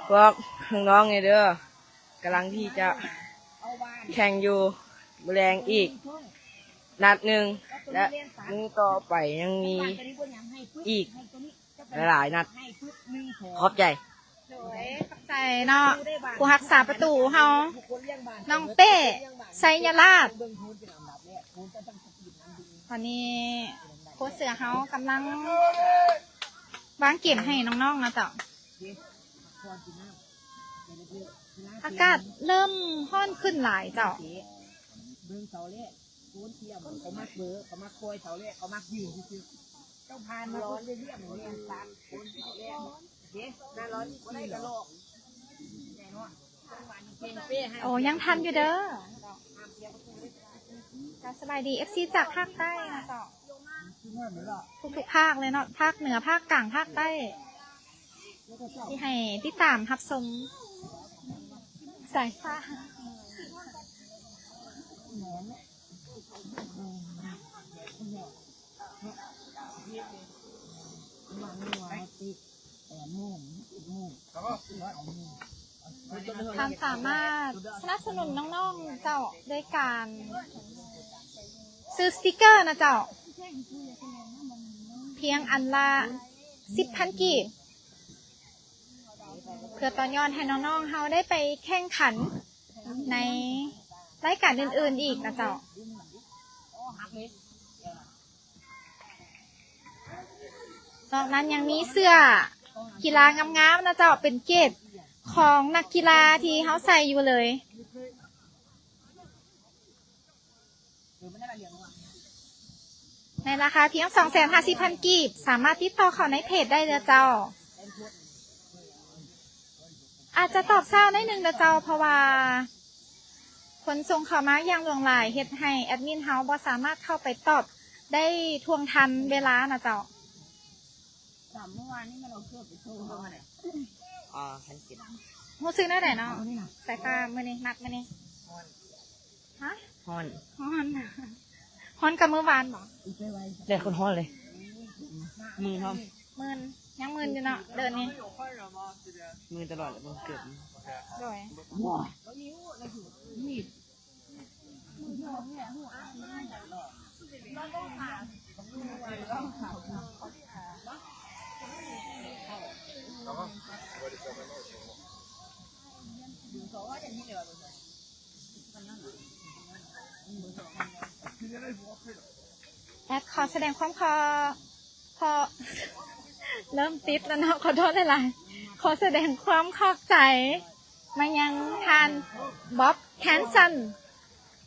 ພວກນ້ອງໆແດ່ເດີ ກຳລັງທີ່ຈະແຂ່ງຢູ່ມື້ແລງອີກນັດໜຶ່ງ ແລະ ມື້ຕໍ່ໄປຍັງມີອີກຫຼາຍໆນັດ. ຂອບໃຈ. ໂດຍ ຂອບໃຈເນາະ ຜູ້ຮັກສາປະຕູເຮົາ ນ້ອງເປ້ ໄຊຍະລາດ. ຕອນນີ້ໂຄ້ດເສືອເຮົາກຳລັງວາງເກມໃຫ້ນ້ອງໆນະເຈົ້າ. ອາກາດເລີ່ມຮ້ອນຂຶ້ນຫຼາຍເຈົ້າ. ເບິ່ງເສົາແລກ ໂກນທຽມ ເຂົາມັກເບີ ເຂົາມັກຄອຍເສົາແລກ ເຂົາມັກຢືນຊື່ໆ ເຈົ້າຜ່ານມາຄົນລຽບໆ ແມ່ນສາມຄົນແລກເດ້ ໜ້າຮ້ອນບໍ່ໄດ້ກະຫຼອກ. ໂອ້ ຍັງທັນຢູ່ເດີ. ກະສະບາຍດີ ເອັຟຊີ ຈາກພາກໃຕ້ນະເຈົ້າ ທຸກໆພາກເລີຍເນາະ ພາກເໜືອ ພາກກາງ ພາກໃຕ້ ທີ່ໃຫ້ຕິດຕາມຮັບຊົມສາຍຟ້າ. ທ່ານສາມາດສະໜັບສະໜູນນ້ອງໆເຈົ້າ ໂດຍການຊື້ສະຕິກເກີນະເຈົ້າ ພຽງອັນລະສິບພັນກີບ ເພື່ອຕໍ່ຍອດໃຫ້ນ້ອງໆເຮົາໄດ້ໄປແຂ່ງຂັນໃນລາຍການອື່ນໆອີກນະເຈົ້າ. ນອກນັ້ນຍັງມີເສື້ອກິລາງາມໆນະເຈົ້າ ເປັນເກດຂອງນັກກິລາທີ່ເຮົາໃສ່ຢູ່ເລີຍ. ໃນລາຄາພຽງສອງແສນຫ້າສິບພັນກີບ ສາມາດຕິດຕໍ່ເຂົ້າໃນເພຈໄດ້ເດີເຈົ້າ. ອາດຈະຕອບຊ້າໜ້ອຍໜຶ່ງເດີເຈົ້າ ເພາະວ່າຄົນສົ່ງເຂົ້າມາຢ່າງຫຼວງຫຼາຍ ເຮັດໃຫ້ແອດມິນເຮົາບໍ່ສາມາດເຂົ້າໄປຕອບໄດ້ທ່ວງທັນເວລານະເຈົ້າ. ສາມມື້ວານນີ້ມັນເອົາເກີບໄປໂຊເຮົາຫັ້ນແຫຼະ. ອໍ ພັນເຈັດ. ຮູ້ສຶກແນວໃດເນາະ? ສາຍຟ້າມື້ນີ້ ນັດມື້ນີ້ ຮ້ອນ. ຮະ? ຮ້ອນ. ຮ້ອນ. ຮ້ອນກວ່າມື້ວານບໍ? ແດດໂຄດຮ້ອນເລີຍ. ມື່ນພ້ອມ. ມື່ນ. ຍັງມຶນຢູ່ເນາະ ເດີນນີ້. ມື່ນຕະຫຼອດແຫຼະ ບໍ່ເກີບ. ໂດຍ. ສະແດງຄວາມຂໍ ຂໍ ເລີ່ມຕິດແລ້ວເນາະ ຂໍໂທດຫຼາຍໆ. ຂໍສະແດງຄວາມຂອບໃຈມາຍັງທ່ານ Bob Hanson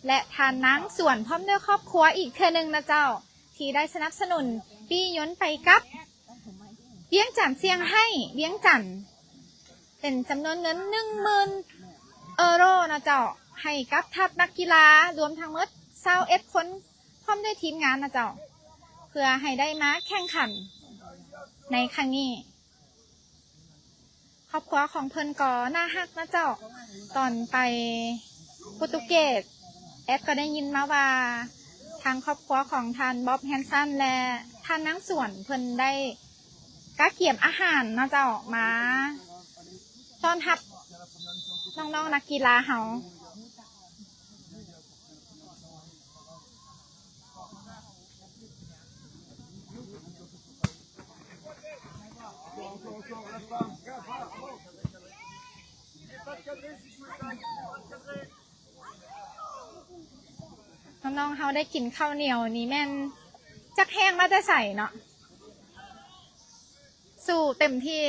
ແລະ ທ່ານນາງສວນ ພ້ອມດ້ວຍຄອບຄົວອີກເທື່ອໜຶ່ງນະເຈົ້າ ທີ່ໄດ້ສະໜັບສະໜູນປີ້ຍົນໄປກັບວຽງຈັນ ຊຽງໄຮ້ ວຽງຈັນ ເປັນຈຳນວນເງິນໜຶ່ງໝື່ນເອີໂຣນະເຈົ້າ ໃຫ້ກັບທັບນັກກິລາ ລວມທັງໝົດຊາວເອັດຄົນ ພ້ອມດ້ວຍທີມງານນະເຈົ້າ ເພື່ອໃຫ້ໄດ້ມາແຂ່ງຂັນໃນຄັ້ງນີ້. ຄອບຄົວຂອງເພິ່ນກໍໜ້າຮັກນະເຈົ້າ. ຕອນໄປໂປຣຕຸເກດ ແອດກໍໄດ້ຍິນມາວ່າ ທາງຄອບຄົວຂອງທ່ານ Bob Hanson ແລະ ທ່ານນາງສວນ ເພິ່ນໄດ້ກະກຽມອາຫານນະເຈົ້າ ມາຕ້ອນຮັບນ້ອງໆນັກກິລາເຮົາ. ນ້ອງໆເຮົາໄດ້ກິນເຂົ້າໜຽວນີ້ແມ່ນຈັກແຮງມາແຕ່ໃສເນາະ ສູ້ເຕັມທີ່.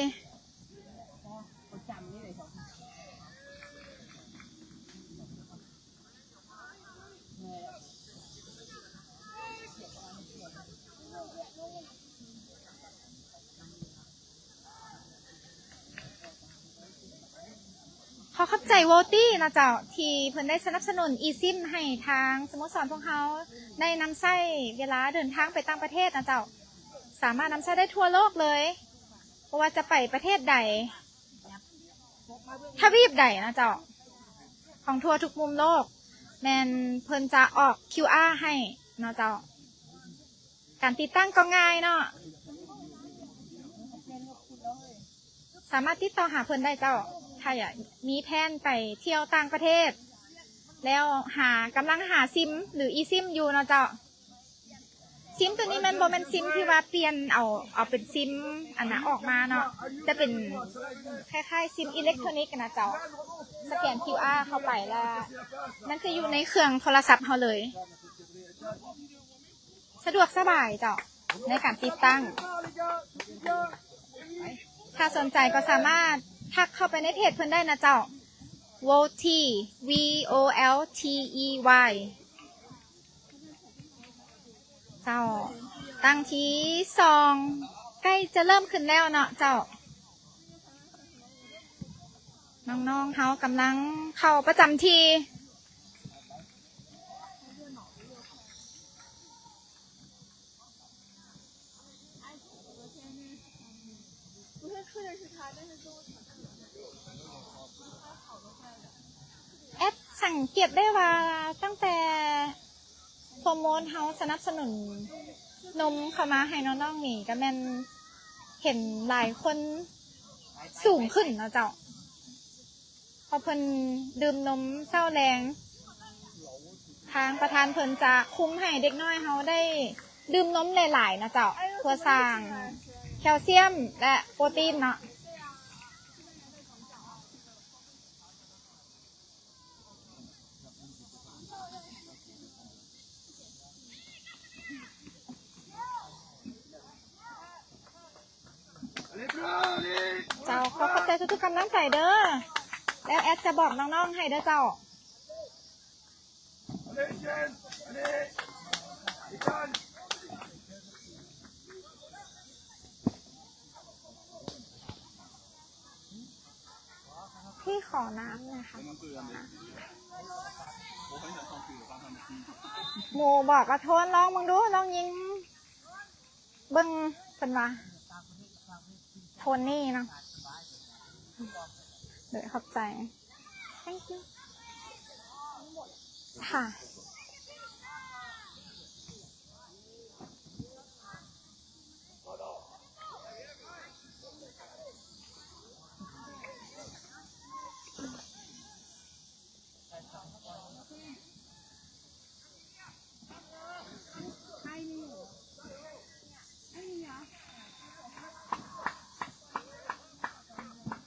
ຂໍຂອບໃຈ Volty ນະເຈົ້າ ທີ່ເພິ່ນໄດ້ສະໜັບສະໜູນ eSIM ໃຫ້ທາງສະໂມສອນພວກເຮົາໄດ້ນຳໃຊ້ເວລາເດີນທາງໄປຕ່າງປະເທດນະເຈົ້າ. ສາມາດນຳໃຊ້ໄດ້ທົ່ວໂລກເລີຍ ບໍ່ວ່າຈະໄປປະເທດໃດ ທະວີບໃດນະເຈົ້າ ຂອງທົ່ວທຸກມຸມໂລກ ແມ່ນເພິ່ນຈະອອກ QR ໃຫ້ເນາະເຈົ້າ. ການຕິດຕັ້ງກໍງ່າຍເນາະ ສາມາດຕິດຕໍ່ຫາເພິ່ນໄດ້ເຈົ້າ ຖ້າຢາກມີແຜນໄປທ່ຽວຕ່າງປະເທດ ແລ້ວຫາ ກຳລັງຫາ SIM ຫຼື eSIM ຢູ່ເນາະເຈົ້າ. SIM ໂຕນີ້ແມ່ນບໍ່ແມ່ນ SIM ທີ່ວ່າປ່ຽນເອົາ ເອົາເປັນ SIM ອັນນະອອກມາເນາະ ຈະເປັນຄ້າຍໆ SIM ອີເລັກໂທນິກນະເຈົ້າ ສະແກນ QR ເຂົ້າໄປແລ້ວ ມັນຈະຢູ່ໃນເຄື່ອງໂທລະສັບເຮົາເລີຍ ສະດວກສະບາຍເຈົ້າ ໃນການຕິດຕັ້ງ. ຖ້າສົນໃຈກໍສາມາດທັກເຂົ້າໄປໃນເພຈເພິ່ນໄດ້ນະເຈົ້າ Volty V O L T E Y ເຈົ້າ. ຕັ້ງທີສອງໃກ້ຈະເລີ່ມຂຶ້ນແລ້ວເນາະເຈົ້າ. ນ້ອງໆເຮົາກຳລັງເຂົ້າປະຈຳທີ່. ແອດສັງເກດໄດ້ວ່າຕັ້ງແຕ່ໂປຣໂມດເຮົາສະໜັບສະໜູນນົມເຂົ້າມາໃຫ້ນ້ອງໆນີ້ ກະແມ່ນເຫັນຫຼາຍຄົນສູງຂຶ້ນເນາະເຈົ້າ. ເພາະເພິ່ນດື່ມນົມເຊົ້າແລງ ທາງປະທານເພິ່ນຈະຄຸມໃຫ້ເດັກນ້ອຍເຮົາໄດ້ດື່ມນົມຫຼາຍໆນະເຈົ້າ ເພື່ອສ້າງແຄວຊຽມ ແລະ ໂປຣຕີນເນາະ. ເຈົ້າ ຂໍຂອບໃຈທຸກໆກຳລັງໃຈເດີ ແລ້ວແອດຈະບອກນ້ອງໆໃຫ້ເດີເຈົ້າ. ພີ່ຂໍນ້ຳໜ້ອຍຄ່ະ. ໝູ່ບອກວ່າ ໂທນລອງເບິ່ງດູ ລອງຍິງເບິ່ງ ເພິ່ນວ່າ ໂທນນີ້ເນາະ. ໂດຍ ຂອບໃຈ. Thank you.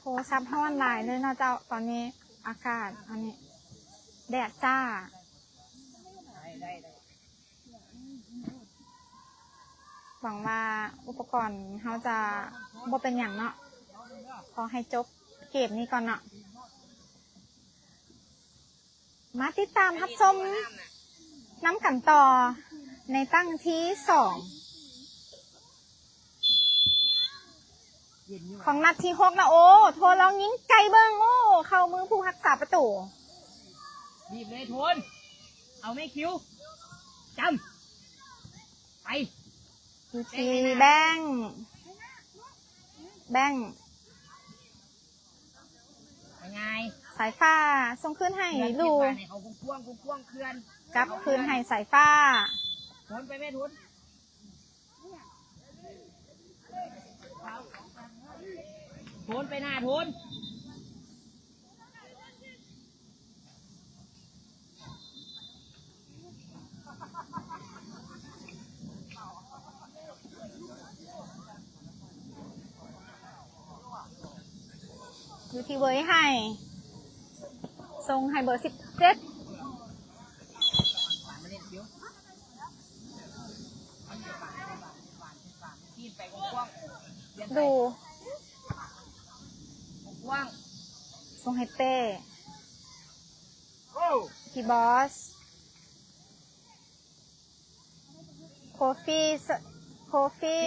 ໂອ້ ສັບຮ້ອນຫຼາຍເລີຍເນາະເຈົ້າ ຕອນນີ້ອາກາດອັນນີ້ ແດດຈ້າ. ຫວັງວ່າອຸປະກອນເຮົາຈະບໍ່ເປັນຫຍັງເນາະ. ຂໍໃຫ້ຈົບເກມນີ້ກ່ອນເນາະ. ມາຕິດຕາມຮັບຊົມນຳກັນຕໍ່ໃນຕັ້ງທີສອງ ຂອງນັດທີຫົກນະ. ໂອ້ ໂທນລອງຍິງໄກເບິ່ງ. ໂອ້ ເຂົ້າມືຜູ້ຮັກສາປະຕູ. ບີບເລີຍໂທນ. ເອົາແມ່ຄິວ. ຈຳ. ໄປ. ຢູ່ທີ່ແບງ. ແບງ. ງ່າຍ. ສາຍຟ້າສົ່ງຄືນໃຫ້ລູ. ໃຫ້ເຂົາກວ້າງໆ ກວ້າງໆ ເຄື່ອນ. ກັບຄືນໃຫ້ສາຍຟ້າ. ໂທນໄປແມ່ໂທນ. ໂທນໄປໜ້າໂທນ. ຢູ່ທີ່ເວີຍໄຮ ສົ່ງໃຫ້ເບີສິບເຈັດ. ດູ ສົ່ງໃຫ້ເປ້ ທີ່ບອສ ໂຄຟີ ໂຄຟີ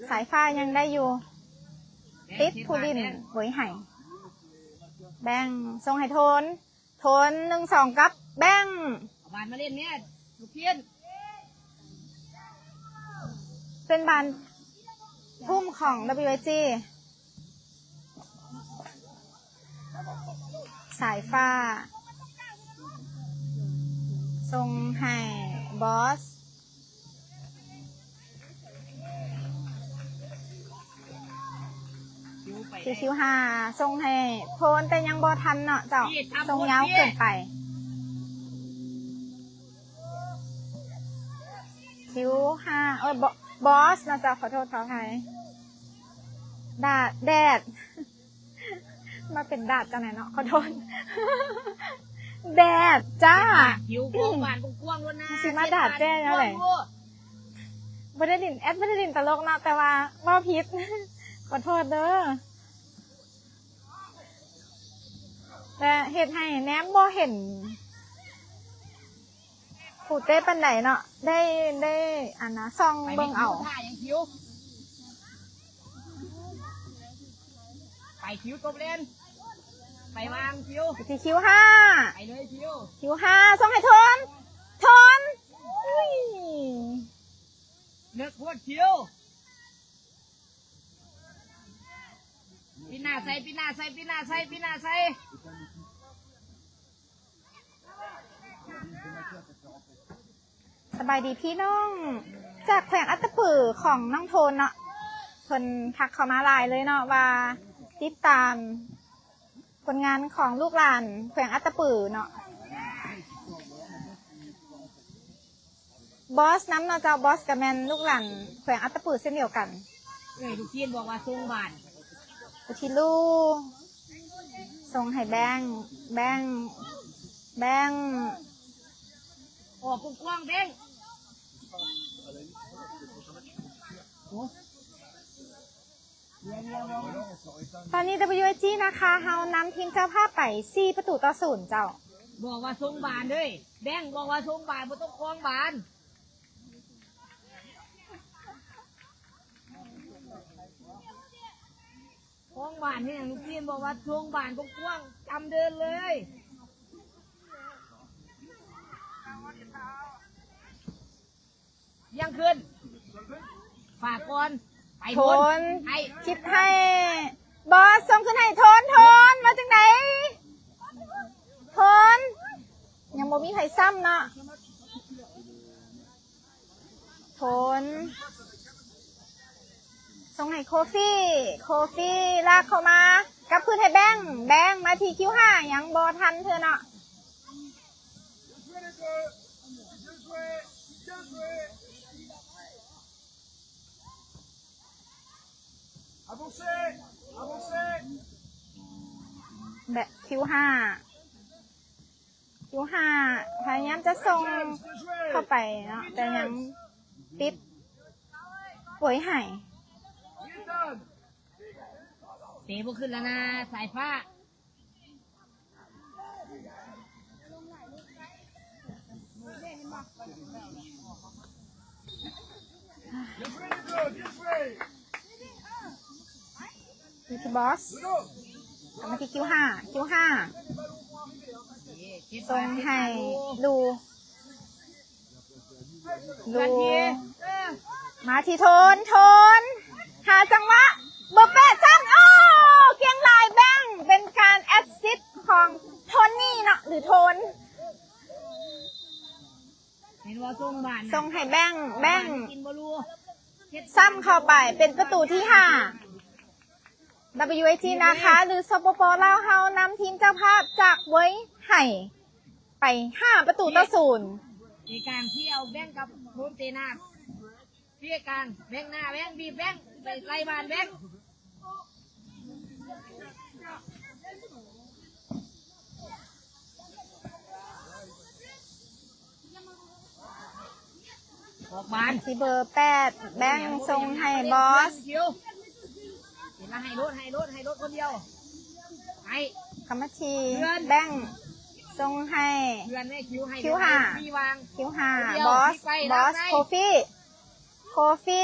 ສາຍຟ້າຍັງໄດ້ຢູ່ ຕິດຜູ້ຫຼິ້ນເວີຍໄຮ. ແບງ ສົ່ງໃຫ້ໂທນ. ໂທນ ໜຶ່ງສອງ ກັບແບງ. ເອົາບານມາຫຼິ້ນແມ່ລູກທີມ. ເປັນບານທຸ່ມຂອງ WIG. ສາຍຟ້າ ສົ່ງໃຫ້ບອສ. ຄິວຫ້າ ສົ່ງໃຫ້ໂທນ ແຕ່ຍັງບໍ່ທັນເນາະເຈົ້າ. ສົ່ງຍາວເກີນໄປ. ຄິວຫ້າ ເອີ ບອສເນາະເຈົ້າ. ຂໍໂທດ ຂໍອະໄພ. ດາດ ແດດ ມາເປັນດາດຈັ່ງໃດເນາະ. ຂໍໂທດ ແດດຈ້າ. ຄິວກວ້າງໆ ກວ້າງໆ ໂລດນະ. ຊິມາດາດແຈ້ແນວໃດ? ບໍ່ໄດ້ຫຼິ້ນ ແອດບໍ່ໄດ້ຫຼິ້ນຕະຫຼົກເນາະ ແຕ່ວ່າເວົ້າຜິດ ຂໍໂທດເດີ. ແຕ່ເຮັດໃຫ້ແນມບໍ່ເຫັນຜູ້ເຕະປານໃດເນາະ. ໄດ້ ໄດ້ ອັນນະ ສ່ອງເບິ່ງເອົາ. ໄປຄິວ ຕົບແລ່ນ ໄປວາງຄິວ ທີ່ຄິວຫ້າ ໄປເລີຍຄິວ ຄິວຫ້າ ສົ່ງໃຫ້ໂທນ ໂທນ ອຸ້ຍ ເລິກໂພດຄິວ. ປິດໜ້າໃສ່ ປິດໜ້າໃສ່ ປິດໜ້າໃສ່ ປິດໜ້າໃສ່. ສະບາຍດີພີ່ນ້ອງຈາກແຂວງອັດຕະປື ຂອງນ້ອງໂທນເນາະ. ເພິ່ນທັກເຂົ້າມາຫຼາຍເລີຍເນາະ ວ່າຕິດຕາມຜົນງານຂອງລູກຫຼານແຂວງອັດຕະປືເນາະ. ບອສນຳເນາະເຈົ້າ. ບອສກໍແມ່ນລູກຫຼານແຂວງອັດຕະປືເຊັ່ນດຽວກັນ. ເອີຍ ລູກທີມບອກວ່າສົ່ງບານ ໄປທີ່ລູ ສົ່ງໃຫ້ແບງ ແບງ ແບງ ອອກກວ້າງໆ ແບງ. ຕອນນີ້ WIG ນະຄະ ເຮົານຳທີມເຈົ້າພາບໄປສີ່ປະຕູຕໍ່ສູນເຈົ້າ. ບອກວ່າສົ່ງບານເດີ ແບງ ບອກວ່າສົ່ງບານ ບໍ່ຕ້ອງຄອງບານ. ຄອງບານເຮັດຫຍັງ? ລູກທີມບອກວ່າຊ່ວງບານກວ້າງໆ ຈຳເດີນເລີຍ. ວຽງຂຶ້ນ ຝາກກ່ອນ ໄປ ໂທນ ໂທນ ໃຫ້ ຄິດໃຫ້ ບອສ ສົ່ງຂຶ້ນໃຫ້ໂທນ. ໂທນ ວ່າຈັ່ງໃດ? ໂທນ ຍັງບໍ່ມີໃຜຊ້ຳເນາະ. ໂທນ ສົ່ງໃຫ້ໂຄຟີ, ໂຄຟີລາກເຂົ້າມາ ກັບຄືນໃຫ້ແບງ, ແບງມາທີ່ຄິວຫ້າ ຍັງບໍ່ທັນເທື່ອເນາະ. ແບງ ຄິວຫ້າ ຄິວຫ້າ ພະຍາຍາມຈະສົ່ງເຂົ້າໄປເນາະ ແຕ່ຍັງຕິດໂອຍໄຫ ເຕະບໍ່ຂຶ້ນແລ້ວນະ ສາຍຟ້າ. ຢູ່ທີ່ບອສ ກັບມາທີ່ຄິວຫ້າ ຄິວຫ້າ ສົ່ງໃຫ້ລູ ລູ ມາທີ່ໂທນ ໂທນ ຫາຈັງຫວະ ເບີແປດ ຊ້ຳ ໂອ້ ເກັ່ງຫຼາຍ ແບງ ເປັນການແອັດຊິດຂອງໂທນີ້ເນາະ ຫຼື ໂທນ ເຫັນບໍ່ ສົ່ງບານນະ ສົ່ງໃຫ້ແບງ ແບງ ກິນບໍ່ຮູ້ ຊ້ຳເຂົ້າໄປ ເປັນປະຕູທີຫ້າ WAG ນາຄາ ຫຼື ສປປ ລາວ ເຮົານຳທີມເຈົ້າພາບຈາກເຫວີຍໄຫໄປຫ້າປະຕູຕໍ່ສູນ. ເອກາງທີ່ເອົາແບງກັບໂຮມເຕະໜ້າ ເພກາງ ແບງໜ້າ ແບງ ບີບແບງ ໄປໄລ່ບານແບງ. ອອກບານ ທີ່ເບີແປດ ແບງສົ່ງໃຫ້ບອສ ເຫັນລະ ໃຫ້ໂລດ ໃຫ້ໂລດ ໃຫ້ໂລດຄົນດຽວ ໃຫ້ ກຳມະທີ ເພື່ອນ ແບງສົ່ງໃຫ້ ເພື່ອນໃຫ້ຄິວ ໃຫ້ ຄິວຫ້າ ມີວາງ ຄິວຫ້າ ບອສ ບອສ ໂຄຟີ ໂຄຟີ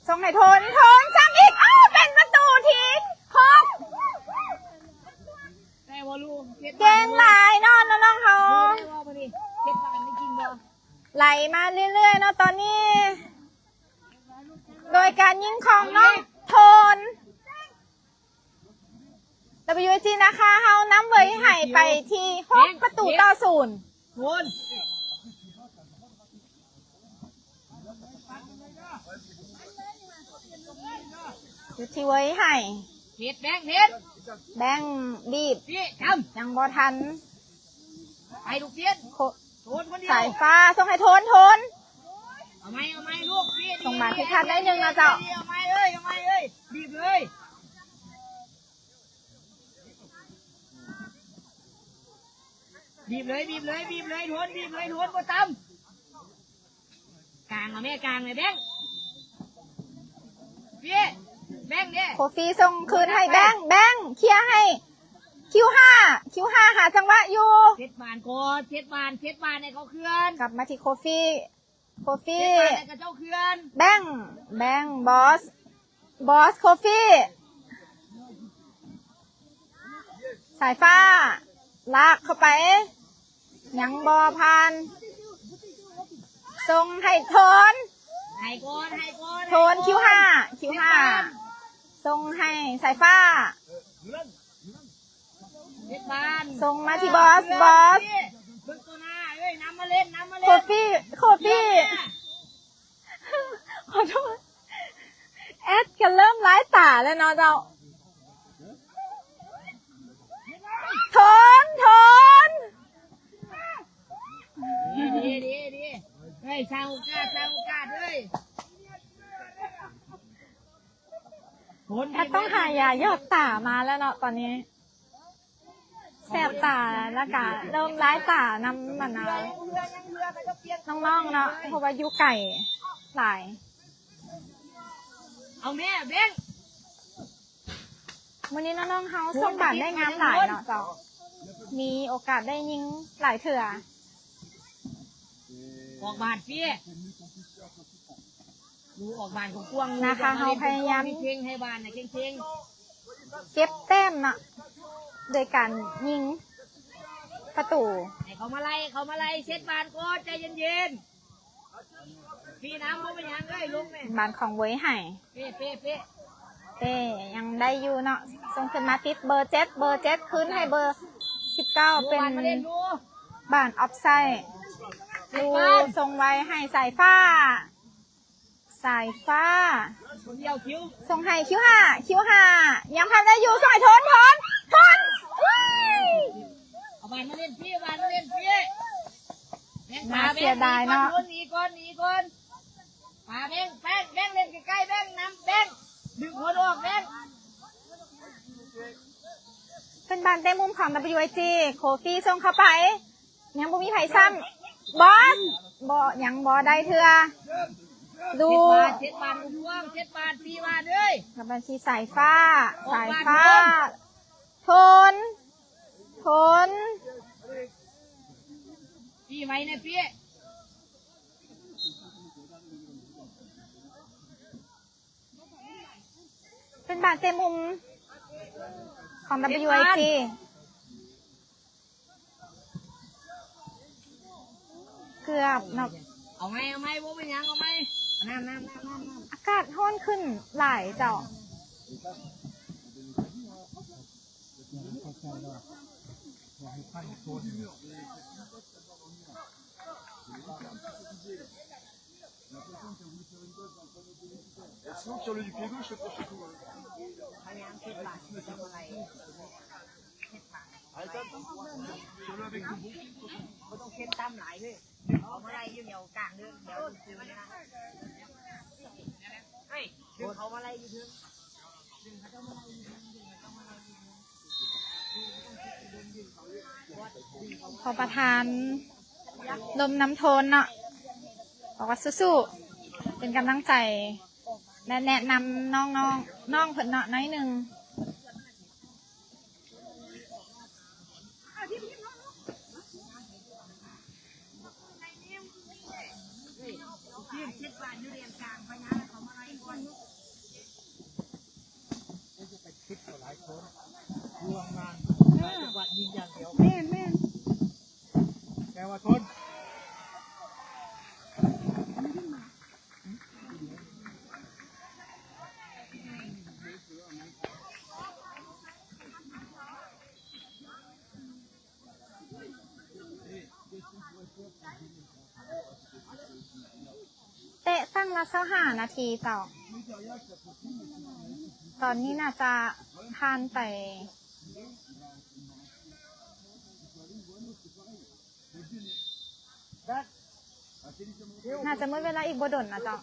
ສົ່ງໃຫ້ໂທນ ໂທນຊ້ຳອີກ ອ້າວ ເປັນປະຕູທີຫົກ ແຕ່ວ່າລູກເຈັດ ເກັ່ງຫຼາຍເນາະນ້ອງໆເຮົາ ເຈັດບາດນີ້ກິນບໍ່ ໄຫຼມາເລື້ອຍໆເນາະຕອນນີ້ ໂດຍການຍິງຂອງນ້ອງໂທນ WAG ນາຄາ ເຮົານຳເຫວີຍໄຫໄປທີ່ຫົກປະຕູຕໍ່ສູນ. ຢູ່ທີ່ເຫວີຍໄຫ ເຮັດແບງ ເຮັດ ແບງບີບ ນີ້ ຈຳ ຍັງບໍ່ທັນ ໄປລູກຊຽນ ໂຄ ໂທນຄົນດຽວ ສາຍຟ້າ ສົ່ງໃຫ້ໂທນ ໂທນ ເອົາໃໝ່ ເອົາໃໝ່ລູກ ນີ້ ສົ່ງມາຜິດພາດໜ້ອຍໜຶ່ງເນາະເຈົ້າ ເອົາໃໝ່ເອີຍ ເອົາໃໝ່ເອີຍ ບີບເລີຍ. ບີບເລີຍ ບີບເລີຍ ບີບເລີຍ ໂທນ ບີບເລີຍ ໂທນ ບໍ່ຕຳ ກາງເອົາແມ່ ກາງເລີຍແບງ ເປ້ ແບງເດ້ ໂຄຟີສົ່ງຄືນໃຫ້ແບງ ແບງເຄຍໃຫ້ຄິວຫ້າ ຄິວຫ້າ ຫາຈັງຫວະຢູ່ ເຊັດບານກ່ອນ ເຊັດບານ ເຊັດບານໃຫ້ເຂົາເຄື່ອນ ກັບມາທີ່ໂຄຟີ ໂຄຟີ ເຮັດມາແລ້ວກໍເຈົ້າເຄື່ອນ ແບງ ແບງ ບອສ ບອສ ໂຄຟີ ສາຍຟ້າ ລາກເຂົ້າໄປ ຍັງບໍ່ຜ່ານ ສົ່ງໃຫ້ໂທນ ໃຫ້ກ່ອນ ໃຫ້ກ່ອນ ໂທນ ໃຫ້ກ່ອນ ຄິວຫ້າ ຄິວຫ້າ ສົ່ງໃຫ້ສາຍຟ້າ ເຮັດບານ ສົ່ງມາທີ່ບອສ ບອສ ເບິ່ງໂຕໜ້າເອີຍ ນຳມາເຫຼັ້ນ ນຳມາເຫຼັ້ນ ໂຄຟີ ໂຄຟີ ຂໍໂທດ ແອັດກັນເລີ່ມລາຍຕາແລ້ວເນາະເຈົ້າ ໂທນ ໂທນ ດີ ດີ ດີ ເຮີ້ຍ ສ້າງໂອກາດ ສ້າງໂອກາດເຮີ້ຍ. ແອັດຕ້ອງຫາຢາຢອດຕາມາແລ້ວເນາະຕອນນີ້ ແສບຕາ ແລ້ວກະເລີ່ມລາຍຕານຳ ອັນນ່າ ນ້ອງໆເນາະ ເພາະວ່າຢູ່ໄກຫຼາຍ ເອົາແມ່ເບັງ ມື້ນີ້ນ້ອງໆເຮົາສົ່ງບານໄດ້ງາມຫຼາຍເນາະເຈົ້າ ມີໂອກາດໄດ້ຍິງຫຼາຍເທື່ອ ອອກບານເປ້ ດູອອກບານກວ້າງໆ ນາຄາເຮົາພະຍາຍາມເຄັ່ງໃຫ້ບານນະເຄັ່ງໆ ເກັບແຕ້ມເນາະ ໂດຍການຍິງປະຕູ ໃຫ້ເຂົາມາໄລ່ ເຂົາມາໄລ່ ເຊັດບານກ່ອນ ໃຈເຢັນໆ ຟຣີນຳ ບໍ່ເປັນຫຍັງເອີຍ ລົງແມ່ ບານຂອງເຫວີຍໄຫ ເປ້ ເປ້ ເປ້ ເປ້ ຍັງໄດ້ຢູ່ເນາະ ສົ່ງຂຶ້ນມາຕິດເບີເຈັດ ເບີເຈັດ ຄືນໃຫ້ເບີສິບເກົ້າ ເປັນບານອອບໄຊ ເຈັດບານ ລູ ສົ່ງໄວໃຫ້ສາຍຟ້າ ສາຍຟ້າ ຄົນດຽວຄິວ ສົ່ງໃຫ້ຄິວຫ້າ ຄິວຫ້າ ຍັງພັນໄດ້ຢູ່ ສ່ອຍໂທນ ໂທນ ໂທນ ອຸ້ຍ ເອົາບານມາເຫຼັ້ນພີ້ ເອົາບານມາເຫຼັ້ນພີ້ ແບງ ໜ້າເສຍດາຍເນາະ ໂທນ ໜີກ່ອນ ໜີກ່ອນ ປາແບງ ແບງ ແບງເຫຼັ້ນໃກ້ໆ ແບງນຳ ແບງ ດຶງໂທນອອກ ແບງ ເປັນບານເຕະມຸມຂອງ WIG ໂຄຟີສົ່ງເຂົ້າໄປ ຍັງບໍ່ມີໃຜຊ້ຳ ບອສ ບໍ່ ຍັງບໍ່ໄດ້ເທື່ອ ດູ ເຈັດບານ ເຈັດບານ ລວມເຈັດບານ ຕີບານເອີຍ ກັບບັນຊີສາຍຟ້າ ສາຍຟ້າ ທົນ ທົນ ປີໃໝ່ແນ່ ປີ ເປັນບານເຕະມຸມຂອງ WIG ເກືອບເນາະ ເອົາໃໝ່ ເອົາໃໝ່ ບໍ່ເປັນຫຍັງ ເອົາໃໝ່ ນ້ຳ ນ້ຳ ນ້ຳ ນ້ຳ ນ້ຳ ອາກາດຮ້ອນຂຶ້ນຫຼາຍເຈົ້າ. Sinon, sur le du pied gauche, c'est pas chez toi, hein. ຂໍປະທານລົມນຳໂທນເນາະ ບອກວ່າສູ້ໆ ເປັນກຳລັງໃຈ ແລະ ແນະນຳນ້ອງໆ ນ້ອງເພິ່ນເນາະ ໜ້ອຍໜຶ່ງ. ແມ່ນໆ ແຕ່ວ່າທົນ. ເຕະຄັ້ງລະຊາວຫ້ານາທີເຈົ້າ. ຕອນນີ້ໜ້າຈະຜ່ານໄປ ໜ້າຈະໝົດເວລາອີກບໍ່ດົນນະເຈົ້າ.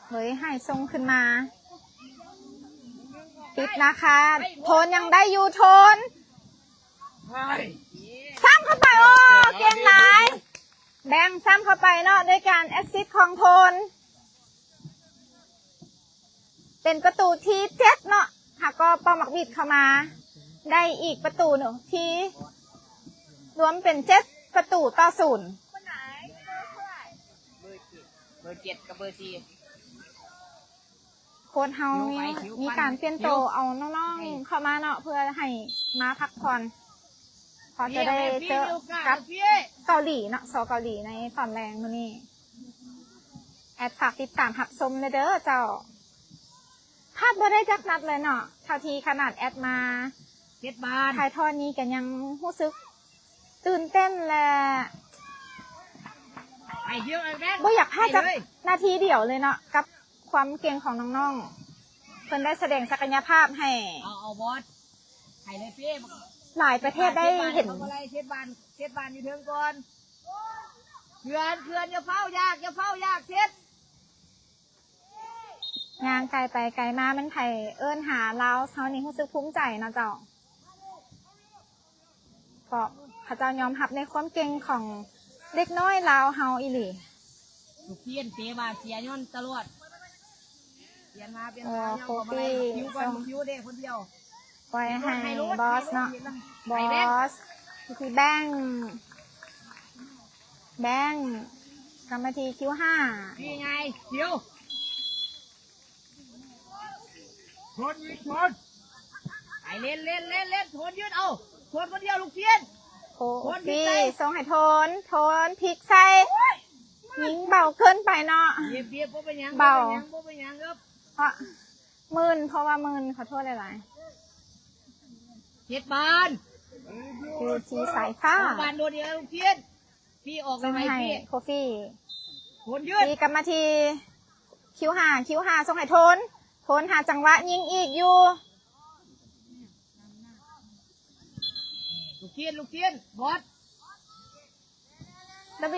ເຮີ້ຍ ໃຫ້ສົ່ງຂຶ້ນມາ ຕິດນະຄະ ໂທນຍັງໄດ້ຢູ່ ໂທນ ຊ້ຳເຂົ້າໄປ ໂອ້ ເກັ່ງຫຼາຍ ແບ່ງຊ້ຳເຂົ້າໄປເນາະ ດ້ວຍການແອັດຊິດຂອງໂທນ ເປັນປະຕູທີເຈັດເນາະ ຫາກໍເປົ່າໝາກບິດເຂົ້າມາ ໄດ້ອີກປະຕູໜຶ່ງທີ່ ລວມເປັນເຈັດປະຕູຕໍ່ສູນ. ເບີເຈັດກັບເບີສີ່ ໂຄດເຮົາມີ ມີການປ່ຽນໂຕ ເອົານ້ອງໆເຂົ້າມາເນາະ ເພື່ອໃຫ້ມາພັກຜ່ອນ ເພາະຈະໄດ້ເຈີກັບເກົາຫຼີເນາະ ຊໍເກົາຫຼີໃນຕອນແລງມື້ນີ້. ແອັດຝາກຕິດຕາມຮັບຊົມແດ່ເດີເຈົ້າ. ພາດບໍ່ໄດ້ຈັກນັດເລີຍເນາະ ເທົ່າທີ່ຂະໜາດແອັດມາ ເຈັດບານ ຖ່າຍທອດນີ້ກໍຍັງຮູ້ສຶກຕື່ນເຕັ້ນ ແລະ ໄປເດີ ໄປແບງ ບໍ່ຢາກພາດຈັກ ໄປເລີຍ ນາທີດຽວເລີຍເນາະ ກັບຄວາມເກັ່ງຂອງນ້ອງໆ ເພິ່ນໄດ້ສະແດງສັກກະຍະພາບໃຫ້ ເອົາ ເອົາບອສ ໃຫ້ເລີຍເປ້ ຫຼາຍປະເທດໄດ້ເຫັນ. ເຈັດບານ ເຈັດບານ ເຈັດບານຢູ່ເທິງກ່ອນ ເພື່ອນ ເພື່ອນ ຢ່າຟ້າວຢາກ ຢ່າຟ້າວຢາກ ເຊັດ. ຍ່າງໄກໄປໄກມາ ມັນໃຜເອີ້ນຫາລາວເຮົານີ້ຮູ້ສຶກພູມໃຈເນາະເຈົ້າ ເພາະເຂົາເຈົ້າຍອມຮັບໃນຄວາມເກັ່ງຂອງເດັກນ້ອຍລາວເຮົາອີ່ຫຼີ. ລູກຈຽນເຕະບານເສຍຍ້ອນຕະຫຼອດ ປ່ຽນມາປ່ຽນມາ ເອີ ຍັງບໍ່ມາໄດ້ ໂຄຟີ ຄິວກ່ອນ ຄິວເດ້ຄົນດຽວ. ປ່ອຍໃຫ້ບອສເນາະ ບອສ ທີ່ແບ່ງ ແບ່ງ ກັບມາທີ່ຄິວຫ້າ ນີ້ໄງ ຄິວ ຄົນອີກຄົນ ໄປເຫຼັ້ນ ເຫຼັ້ນ ເຫຼັ້ນ ເຫຼັ້ນ ໂທນຢືດເອົາ ໂທນຄົນດຽວ ລູກຊຽນ ໂຄຟີ ສົ່ງໃຫ້ໂທນ ໂທນພິກໃສ່ ຍິງເບົາເກີນໄປເນາະ ບຽບ ບຽບ ບໍ່ເປັນຫຍັງ ເບົາ ບໍ່ເປັນຫຍັງ ບໍ່ເປັນຫຍັງ ເອີ ເພາະ ມື່ນ ເພາະວ່າມື່ນ ຂໍໂທດຫຼາຍໆ ເຈັດບານ ຢູ່ທີ່ສາຍຟ້າ ບານໂດດເດຍລູກທີມ ຟຣີອອກໄປ ຟຣີ ໂຄຟີ ໂດນຢືດ ຟຣີກັບມາທີ່ຄິວຫ້າ ຄິວຫ້າສົ່ງໃຫ້ໂທນ ໂທນຫາຈັງຫວະຍິງອີກຢູ່ ລູກທີມ ລູກທີມ ບອດ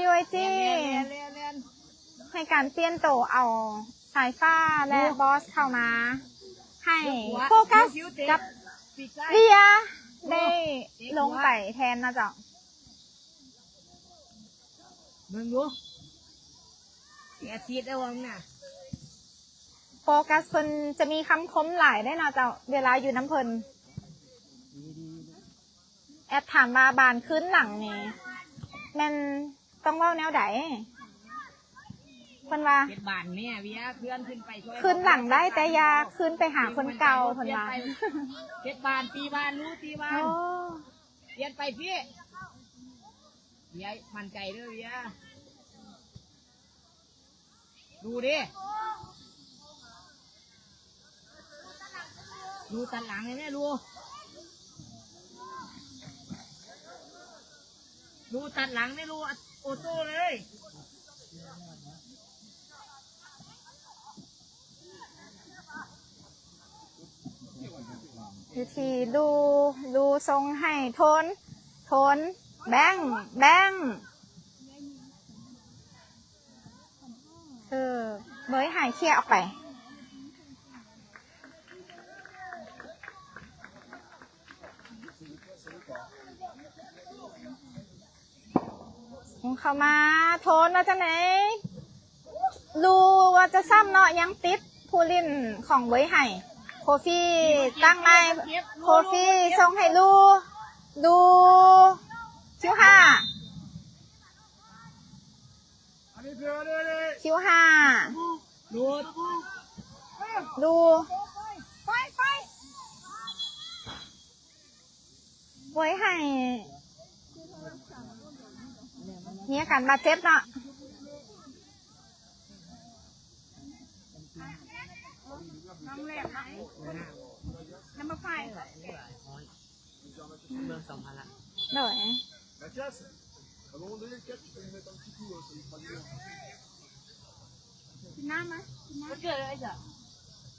WIG ໃຫ້ການປ່ຽນໂຕເອົາສາຍຟ້າ ແລະ ບອດເຂົ້າມາ ໃຫ້ໂຟກັສກັບເວຍ ໄດ້ລົງໄປແທນເນາະເຈົ້າ ເບິ່ງດູ ແອດຊິດແລ້ວວ່ານະ ໂຟກັສເພິ່ນຈະມີຄຳຄົມຫຼາຍເດ້ເນາະເຈົ້າ ເວລາຢູ່ນຳເພິ່ນ. ແອດຖາມວ່າບານຄືນຫຼັງນີ້ ແມ່ນຕ້ອງເວົ້າແນວໃດ? ເພິ່ນວ່າ ເຮັດບານແມ່ເວຍ ເພື່ອນຂຶ້ນໄປຊ່ວຍ ຄືນຫຼັງໄດ້ ແຕ່ຢ່າຄືນໄປຫາຄົນເກົ່າ ເພິ່ນວ່າ ເຮັດບານ ຕີບານ ຮູ້ຕີບານ ໂອ້ ປ່ຽນໄປພີ້ ເວຍ ໝັ້ນໃຈເດີເວຍ. ລູເດ້ ລູຕັດຫຼັງເລີຍແມ່ ລູ ລູຕັດຫຼັງເລີຍ ລູ ໂອໂຕ້ເລີຍ ຢູ່ທີ່ລູ ລູສົ່ງໃຫ້ໂທນ ໂທນ ແບັງ ແບັງ ເອີ ເວີຍໄຫ ເຄຍອອກໄປ ເຂົ້າມາ ໂທນວ່າຈັ່ງໃດ? ລູວ່າຈະຊ້ຳເນາະ ຍັງຕິດຜູ້ຫຼິ້ນຂອງເວີຍໄຫ ໂຄຟີຕັ້ງໃໝ່ ໂຄຟີສົ່ງໃຫ້ລູ ລູ ຄິວຫ້າ ຄິວຫ້າ ລູ ໂອ້ຍ ໃຫ້ ມີອາການບາດເຈັບເນາະ ນ້ອງແຫຼມເນາະ ນຳມາໄຟ ເມືອງສອງພັນລະ ໂດຍ ກິນນ້ຳມະ ກິນນ້ຳ ມັນເກີດອະໄລຊະ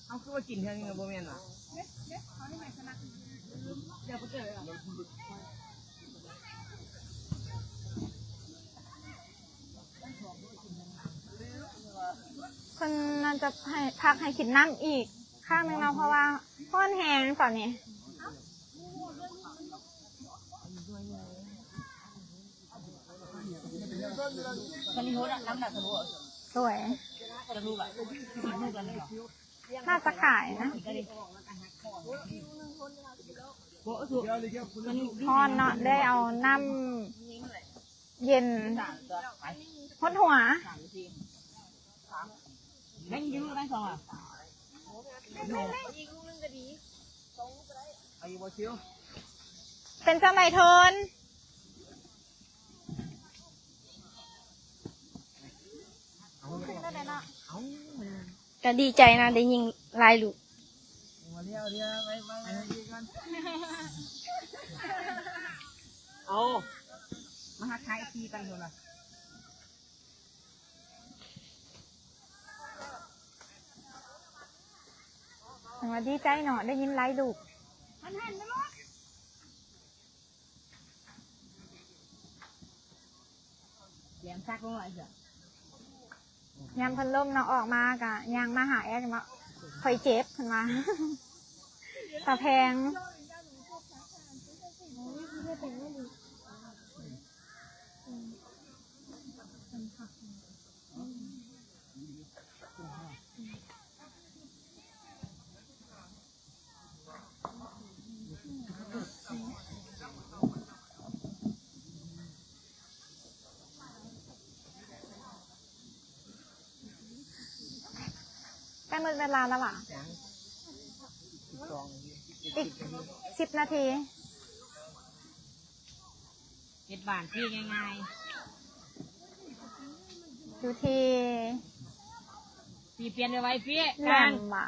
ເຮົາຄືວ່າກິນເທື່ອໜຶ່ງລະບໍ່ແມ່ນຫວາ ເດ້ ເດ້ ເຮົາໄດ້ແມ່ນຊະນະ ເດີ ເກີດອະໄລ ເພິ່ນໜ້າຈະໃຫ້ ພັກໃຫ້ກິນນ້ຳອີກຄັ້ງໜຶ່ງເນາະ ເພາະວ່າຮ້ອນແຮງຕອນນີ້ ສວຍ ໜ້າຈະຂາຍນະ ຮ້ອນເນາະ ໄດ້ເອົານ້ຳ ເຢັນຫົດຫົວ ເປັນຈັ່ງໃດ ໂທນ? ກະດີໃຈນະ ໄດ້ຍິງຫຼາຍລູກ ເອົາ ມາທັກທາຍເອັຟຊີກັນເຖາະລະ ຈັ່ງວ່າດີໃຈເນາະ ໄດ້ຍິງຫຼາຍລູກ ແຫຼມສັກລົງໄວ້ເທື່ອ ຍາມເພິ່ນລົ້ມເນາະ ອອກມາກະຍ່າງມາຫາແອດເນາະ ຂ້ອຍເຈັບ ເພິ່ນວ່າ ຕາແພງ. ໃກ້ໝົດເວລາແລ້ວຫວາ? ອີກສິບນາທີ. ເຮັດບານທີ່ງ່າຍໆ ຢູ່ທີ່ ປີປ່ຽນໄວໆ ປີ ແຫຼມຫວາ?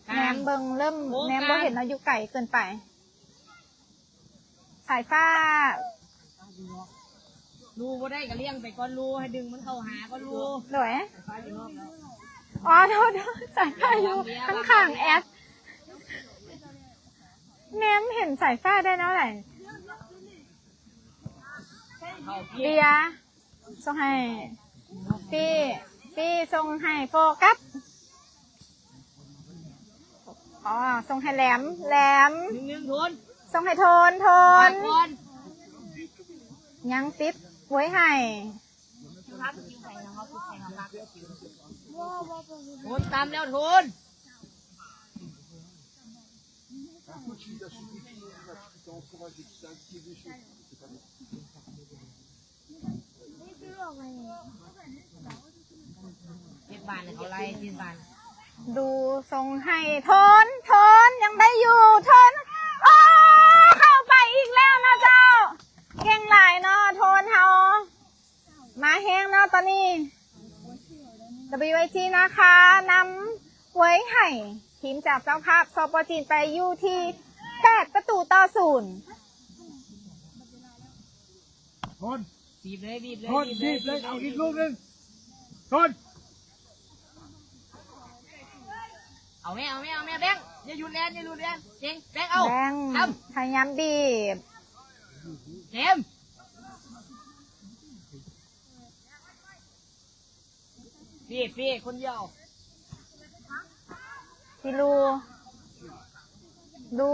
ກາງ ກາງ ແນມເບິ່ງ ເລີ່ມ ໂອ້ ແນມບໍ່ເຫັນເນາະ ຢູ່ໄກເກີນໄປ. ສາຍຟ້າ ລູບໍ່ໄດ້ກໍລ້ຽງໄປກ່ອນ ລູໃຫ້ດຶງມັນເຂົ້າຫາກ່ອນ ລູ ໂດຍ ສາຍຟ້າຢູ່ນອກແລ້ວ ອໍ ໂທດໆ ສາຍຟ້າຢູ່ຂ້າງໆ ແອັບ ແນມເຫັນສາຍຟ້າໄດ້ແນວໃດ? ເບຍ ສົ່ງໃຫ້ປີ້ ປີ້ສົ່ງໃຫ້ໂຟກັສ ອໍ ສົ່ງໃຫ້ແຫຼມ ແຫຼມ ໜຶ່ງ ໂທນ ສົ່ງໃຫ້ໂທນ ໂທນ ຍັງຕິດໂຫຍໃຫ້ ໂທນຕາມແລ້ວ ໂທນ ເຈັດບາດ ເຂົາໄລ່ເຈັດບາດ ດູສົ່ງໃຫ້ໂທນ ໂທນ ຍັງໄດ້ຢູ່ ໂທນ ໂອ້ ເຂົ້າໄປອີກແລ້ວເນາະເຈົ້າ ເກັ່ງຫຼາຍເນາະ ໂທນເຮົາ ມາແຮງເນາະຕອນນີ້ ດັບເບິນຢູໄອຈີ ນາຄາ ນຳໂຫຍໃຫ້ທີມຈາກເຈົ້າພາບ ສປ ຈີນ ໄປຢູ່ທີ່ແປດປະຕູຕໍ່ສູນ. ໂທນ ບີບເລີຍ ບີບເລີຍ ໂທນ ບີບເລີຍ ບີບເລີຍ ເອົາອີກລູກໜຶ່ງ ໂທນ ເອົາແມ່ ເອົາແມ່ ເອົາແມ່ ແບງ ຢ່າຢຸດແລ່ນ ຢ່າຢຸດແລ່ນ ເກັ່ງ ແບງ ເອົາ ແບງ ທຳ ພະຍາຍາມບີບ ເຕັມ ປີ້ ປີ້ ຄົນດຽວ ພີ່ລູ ລູ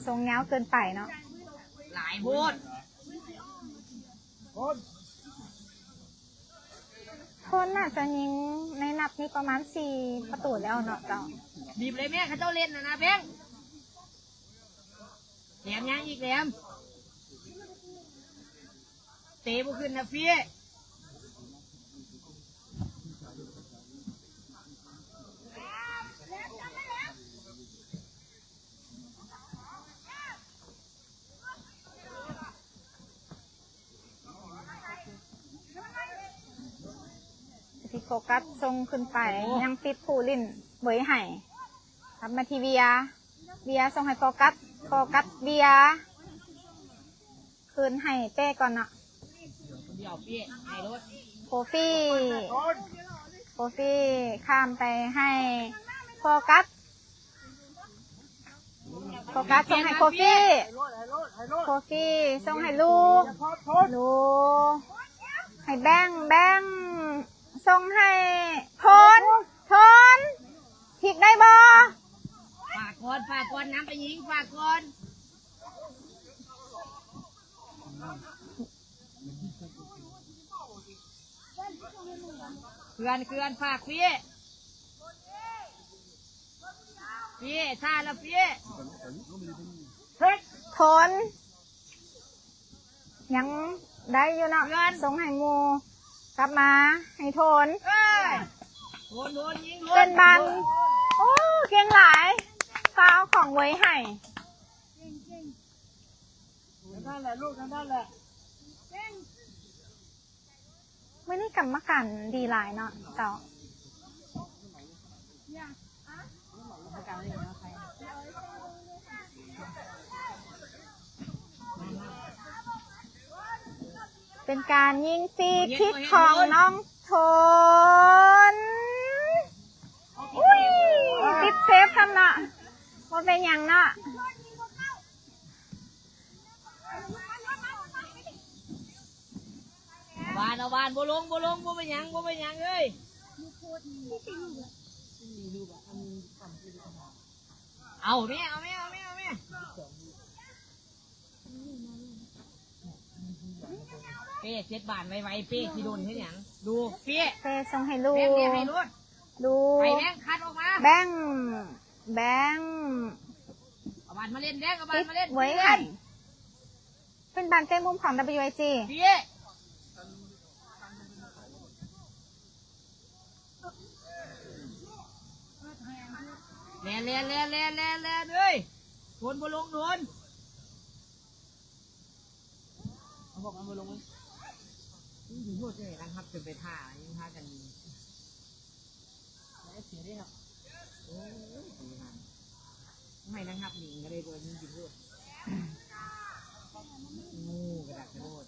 ສົ່ງຍາວເກີນໄປເນາະ ຫຼາຍໂພດ ໂທນໜ້າຈະຍິງໃນນັດນີ້ປະມານສີ່ປະຕູແລ້ວເນາະເຈົ້າ ບີບເລີຍແມ່ ເຂົາເຈົ້າເຫຼັ້ນນະນະ ແບງ ແຫຼມ ຍັງອີກ ແຫຼມ ເຕະບໍ່ຂຶ້ນນະ ຟີ້ ທີ່ໂຟກັສສົ່ງຂຶ້ນໄປ ຍັງຕິດຜູ້ຫຼິ້ນເວີຍໃຫ້ ກັບມາທີ່ເວຍ ເວຍສົ່ງໃຫ້ໂຟກັສ ໂຟກັສ ເວຍ ຄືນໃຫ້ເປ້ກ່ອນເນາະ ໂຄຟີ ໂຄຟີຂ້າມໄປໃຫ້ໂຟກັສ ໂຟກັສສົ່ງໃຫ້ໂຄຟີ ໂຄຟີສົ່ງໃຫ້ລູ ລູ ໃຫ້ແບງ ແບງສົ່ງໃຫ້ໂທນ ໂທນ ພິກໄດ້ບໍ່? ຝາກກ່ອນ ຝາກກ່ອນ ນຳໄປຍິງ ຝາກກ່ອນ ເຂື່ອນ ເຂື່ອນ ຝາກ ຟີ້ ຟີ້ ຖ້າລະ ຟີ້ ໂທນ ຍັງໄດ້ຢູ່ເນາະ ສົ່ງໃຫ້ໝູ່ ກັບມາໃຫ້ໂທນ ເອີ ໂທນ ໂທນ ຍິງ ໂທນ ເປັນບານ ໂອ້ ເກັ່ງຫຼາຍ ຟາວຂອງເວີຍໃຫ້ ທາງນັ້ນແຫຼະລູກ ທາງນັ້ນແຫຼະ ມື້ນີ້ກຳມະການດີຫຼາຍເນາະເຈົ້າ ເປັນການຍິງຟຣີຄິກຂອງນ້ອງໂທນ ອຸ້ຍ ຕິດເຊຟຊ້ຳເນາະ ບໍ່ເປັນຫຍັງເນາະ. ຫວານ ເອົາຫວານ ບໍ່ລົງ ບໍ່ລົງ ບໍ່ເປັນຫຍັງ ບໍ່ເປັນຫຍັງເອີຍ ເອົາແມ່ ເອົາແມ່ ເອົາແມ່ ເອົາແມ່ ເປ້ ເຈັດບາດໄວໆ ເປ້ ຊິດົນເຮັດຫຍັງ ດູ ເປ້ ເປ້ສົ່ງໃຫ້ລູ ແບງ ເຮັດໃຫ້ໂລດ ລູ ໃຫ້ແບງ ຄັດອອກມາ ແບງ ແບງ ເອົາບານມາເຫຼັ້ນແບງ ເອົາບານມາເຫຼັ້ນ ເວີຍໃຫ້ ເປັນບານເຕະມຸມຂອງ ດັບເບິນຢູໄອຈີ ແລ່ນ ແລ່ນ ແລ່ນ ແລ່ນ ແລ່ນ ແລ່ນເອີຍ ໂດນບໍ່ລົງ ໂດນ ເຂົາບອກມັນບໍ່ລົງເລີຍ ໂອ້ຍ ໂຫດເລີຍ ນາງຮັບຈົນໄປຖ້າ ຍັງພາກັນ ເສຍເດ້ເນາະ ໂອ້ຍ ໃຫ້ນາງຮັບໜິງກໍໄດ້ ບໍ່ຍິງກິນໂລດ. ໂອ້ ກະດາກກະໂດດ.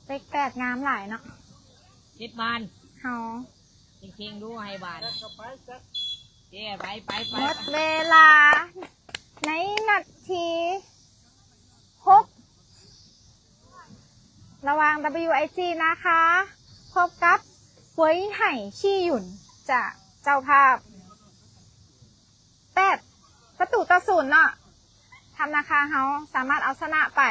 ເລກແປດງາມຫຼາຍເນາະ. ເຈັດບານ ເຮົາເກັ່ງໆ ດູໃຫ້ບານ. ເຈ້ ໄປ ໄປ ໄປ ໝົດເວລາໃນນາທີຫົກ ລະຫວ່າງ WIG ນາຄາ ພົບກັບ Wei Hai Qiyun ຈາກເຈົ້າພາບ ແປດປະຕູຕໍ່ສູນເນາະ. ທຳນາຄາເຮົາສາມາດເອົາຊະນະໄປ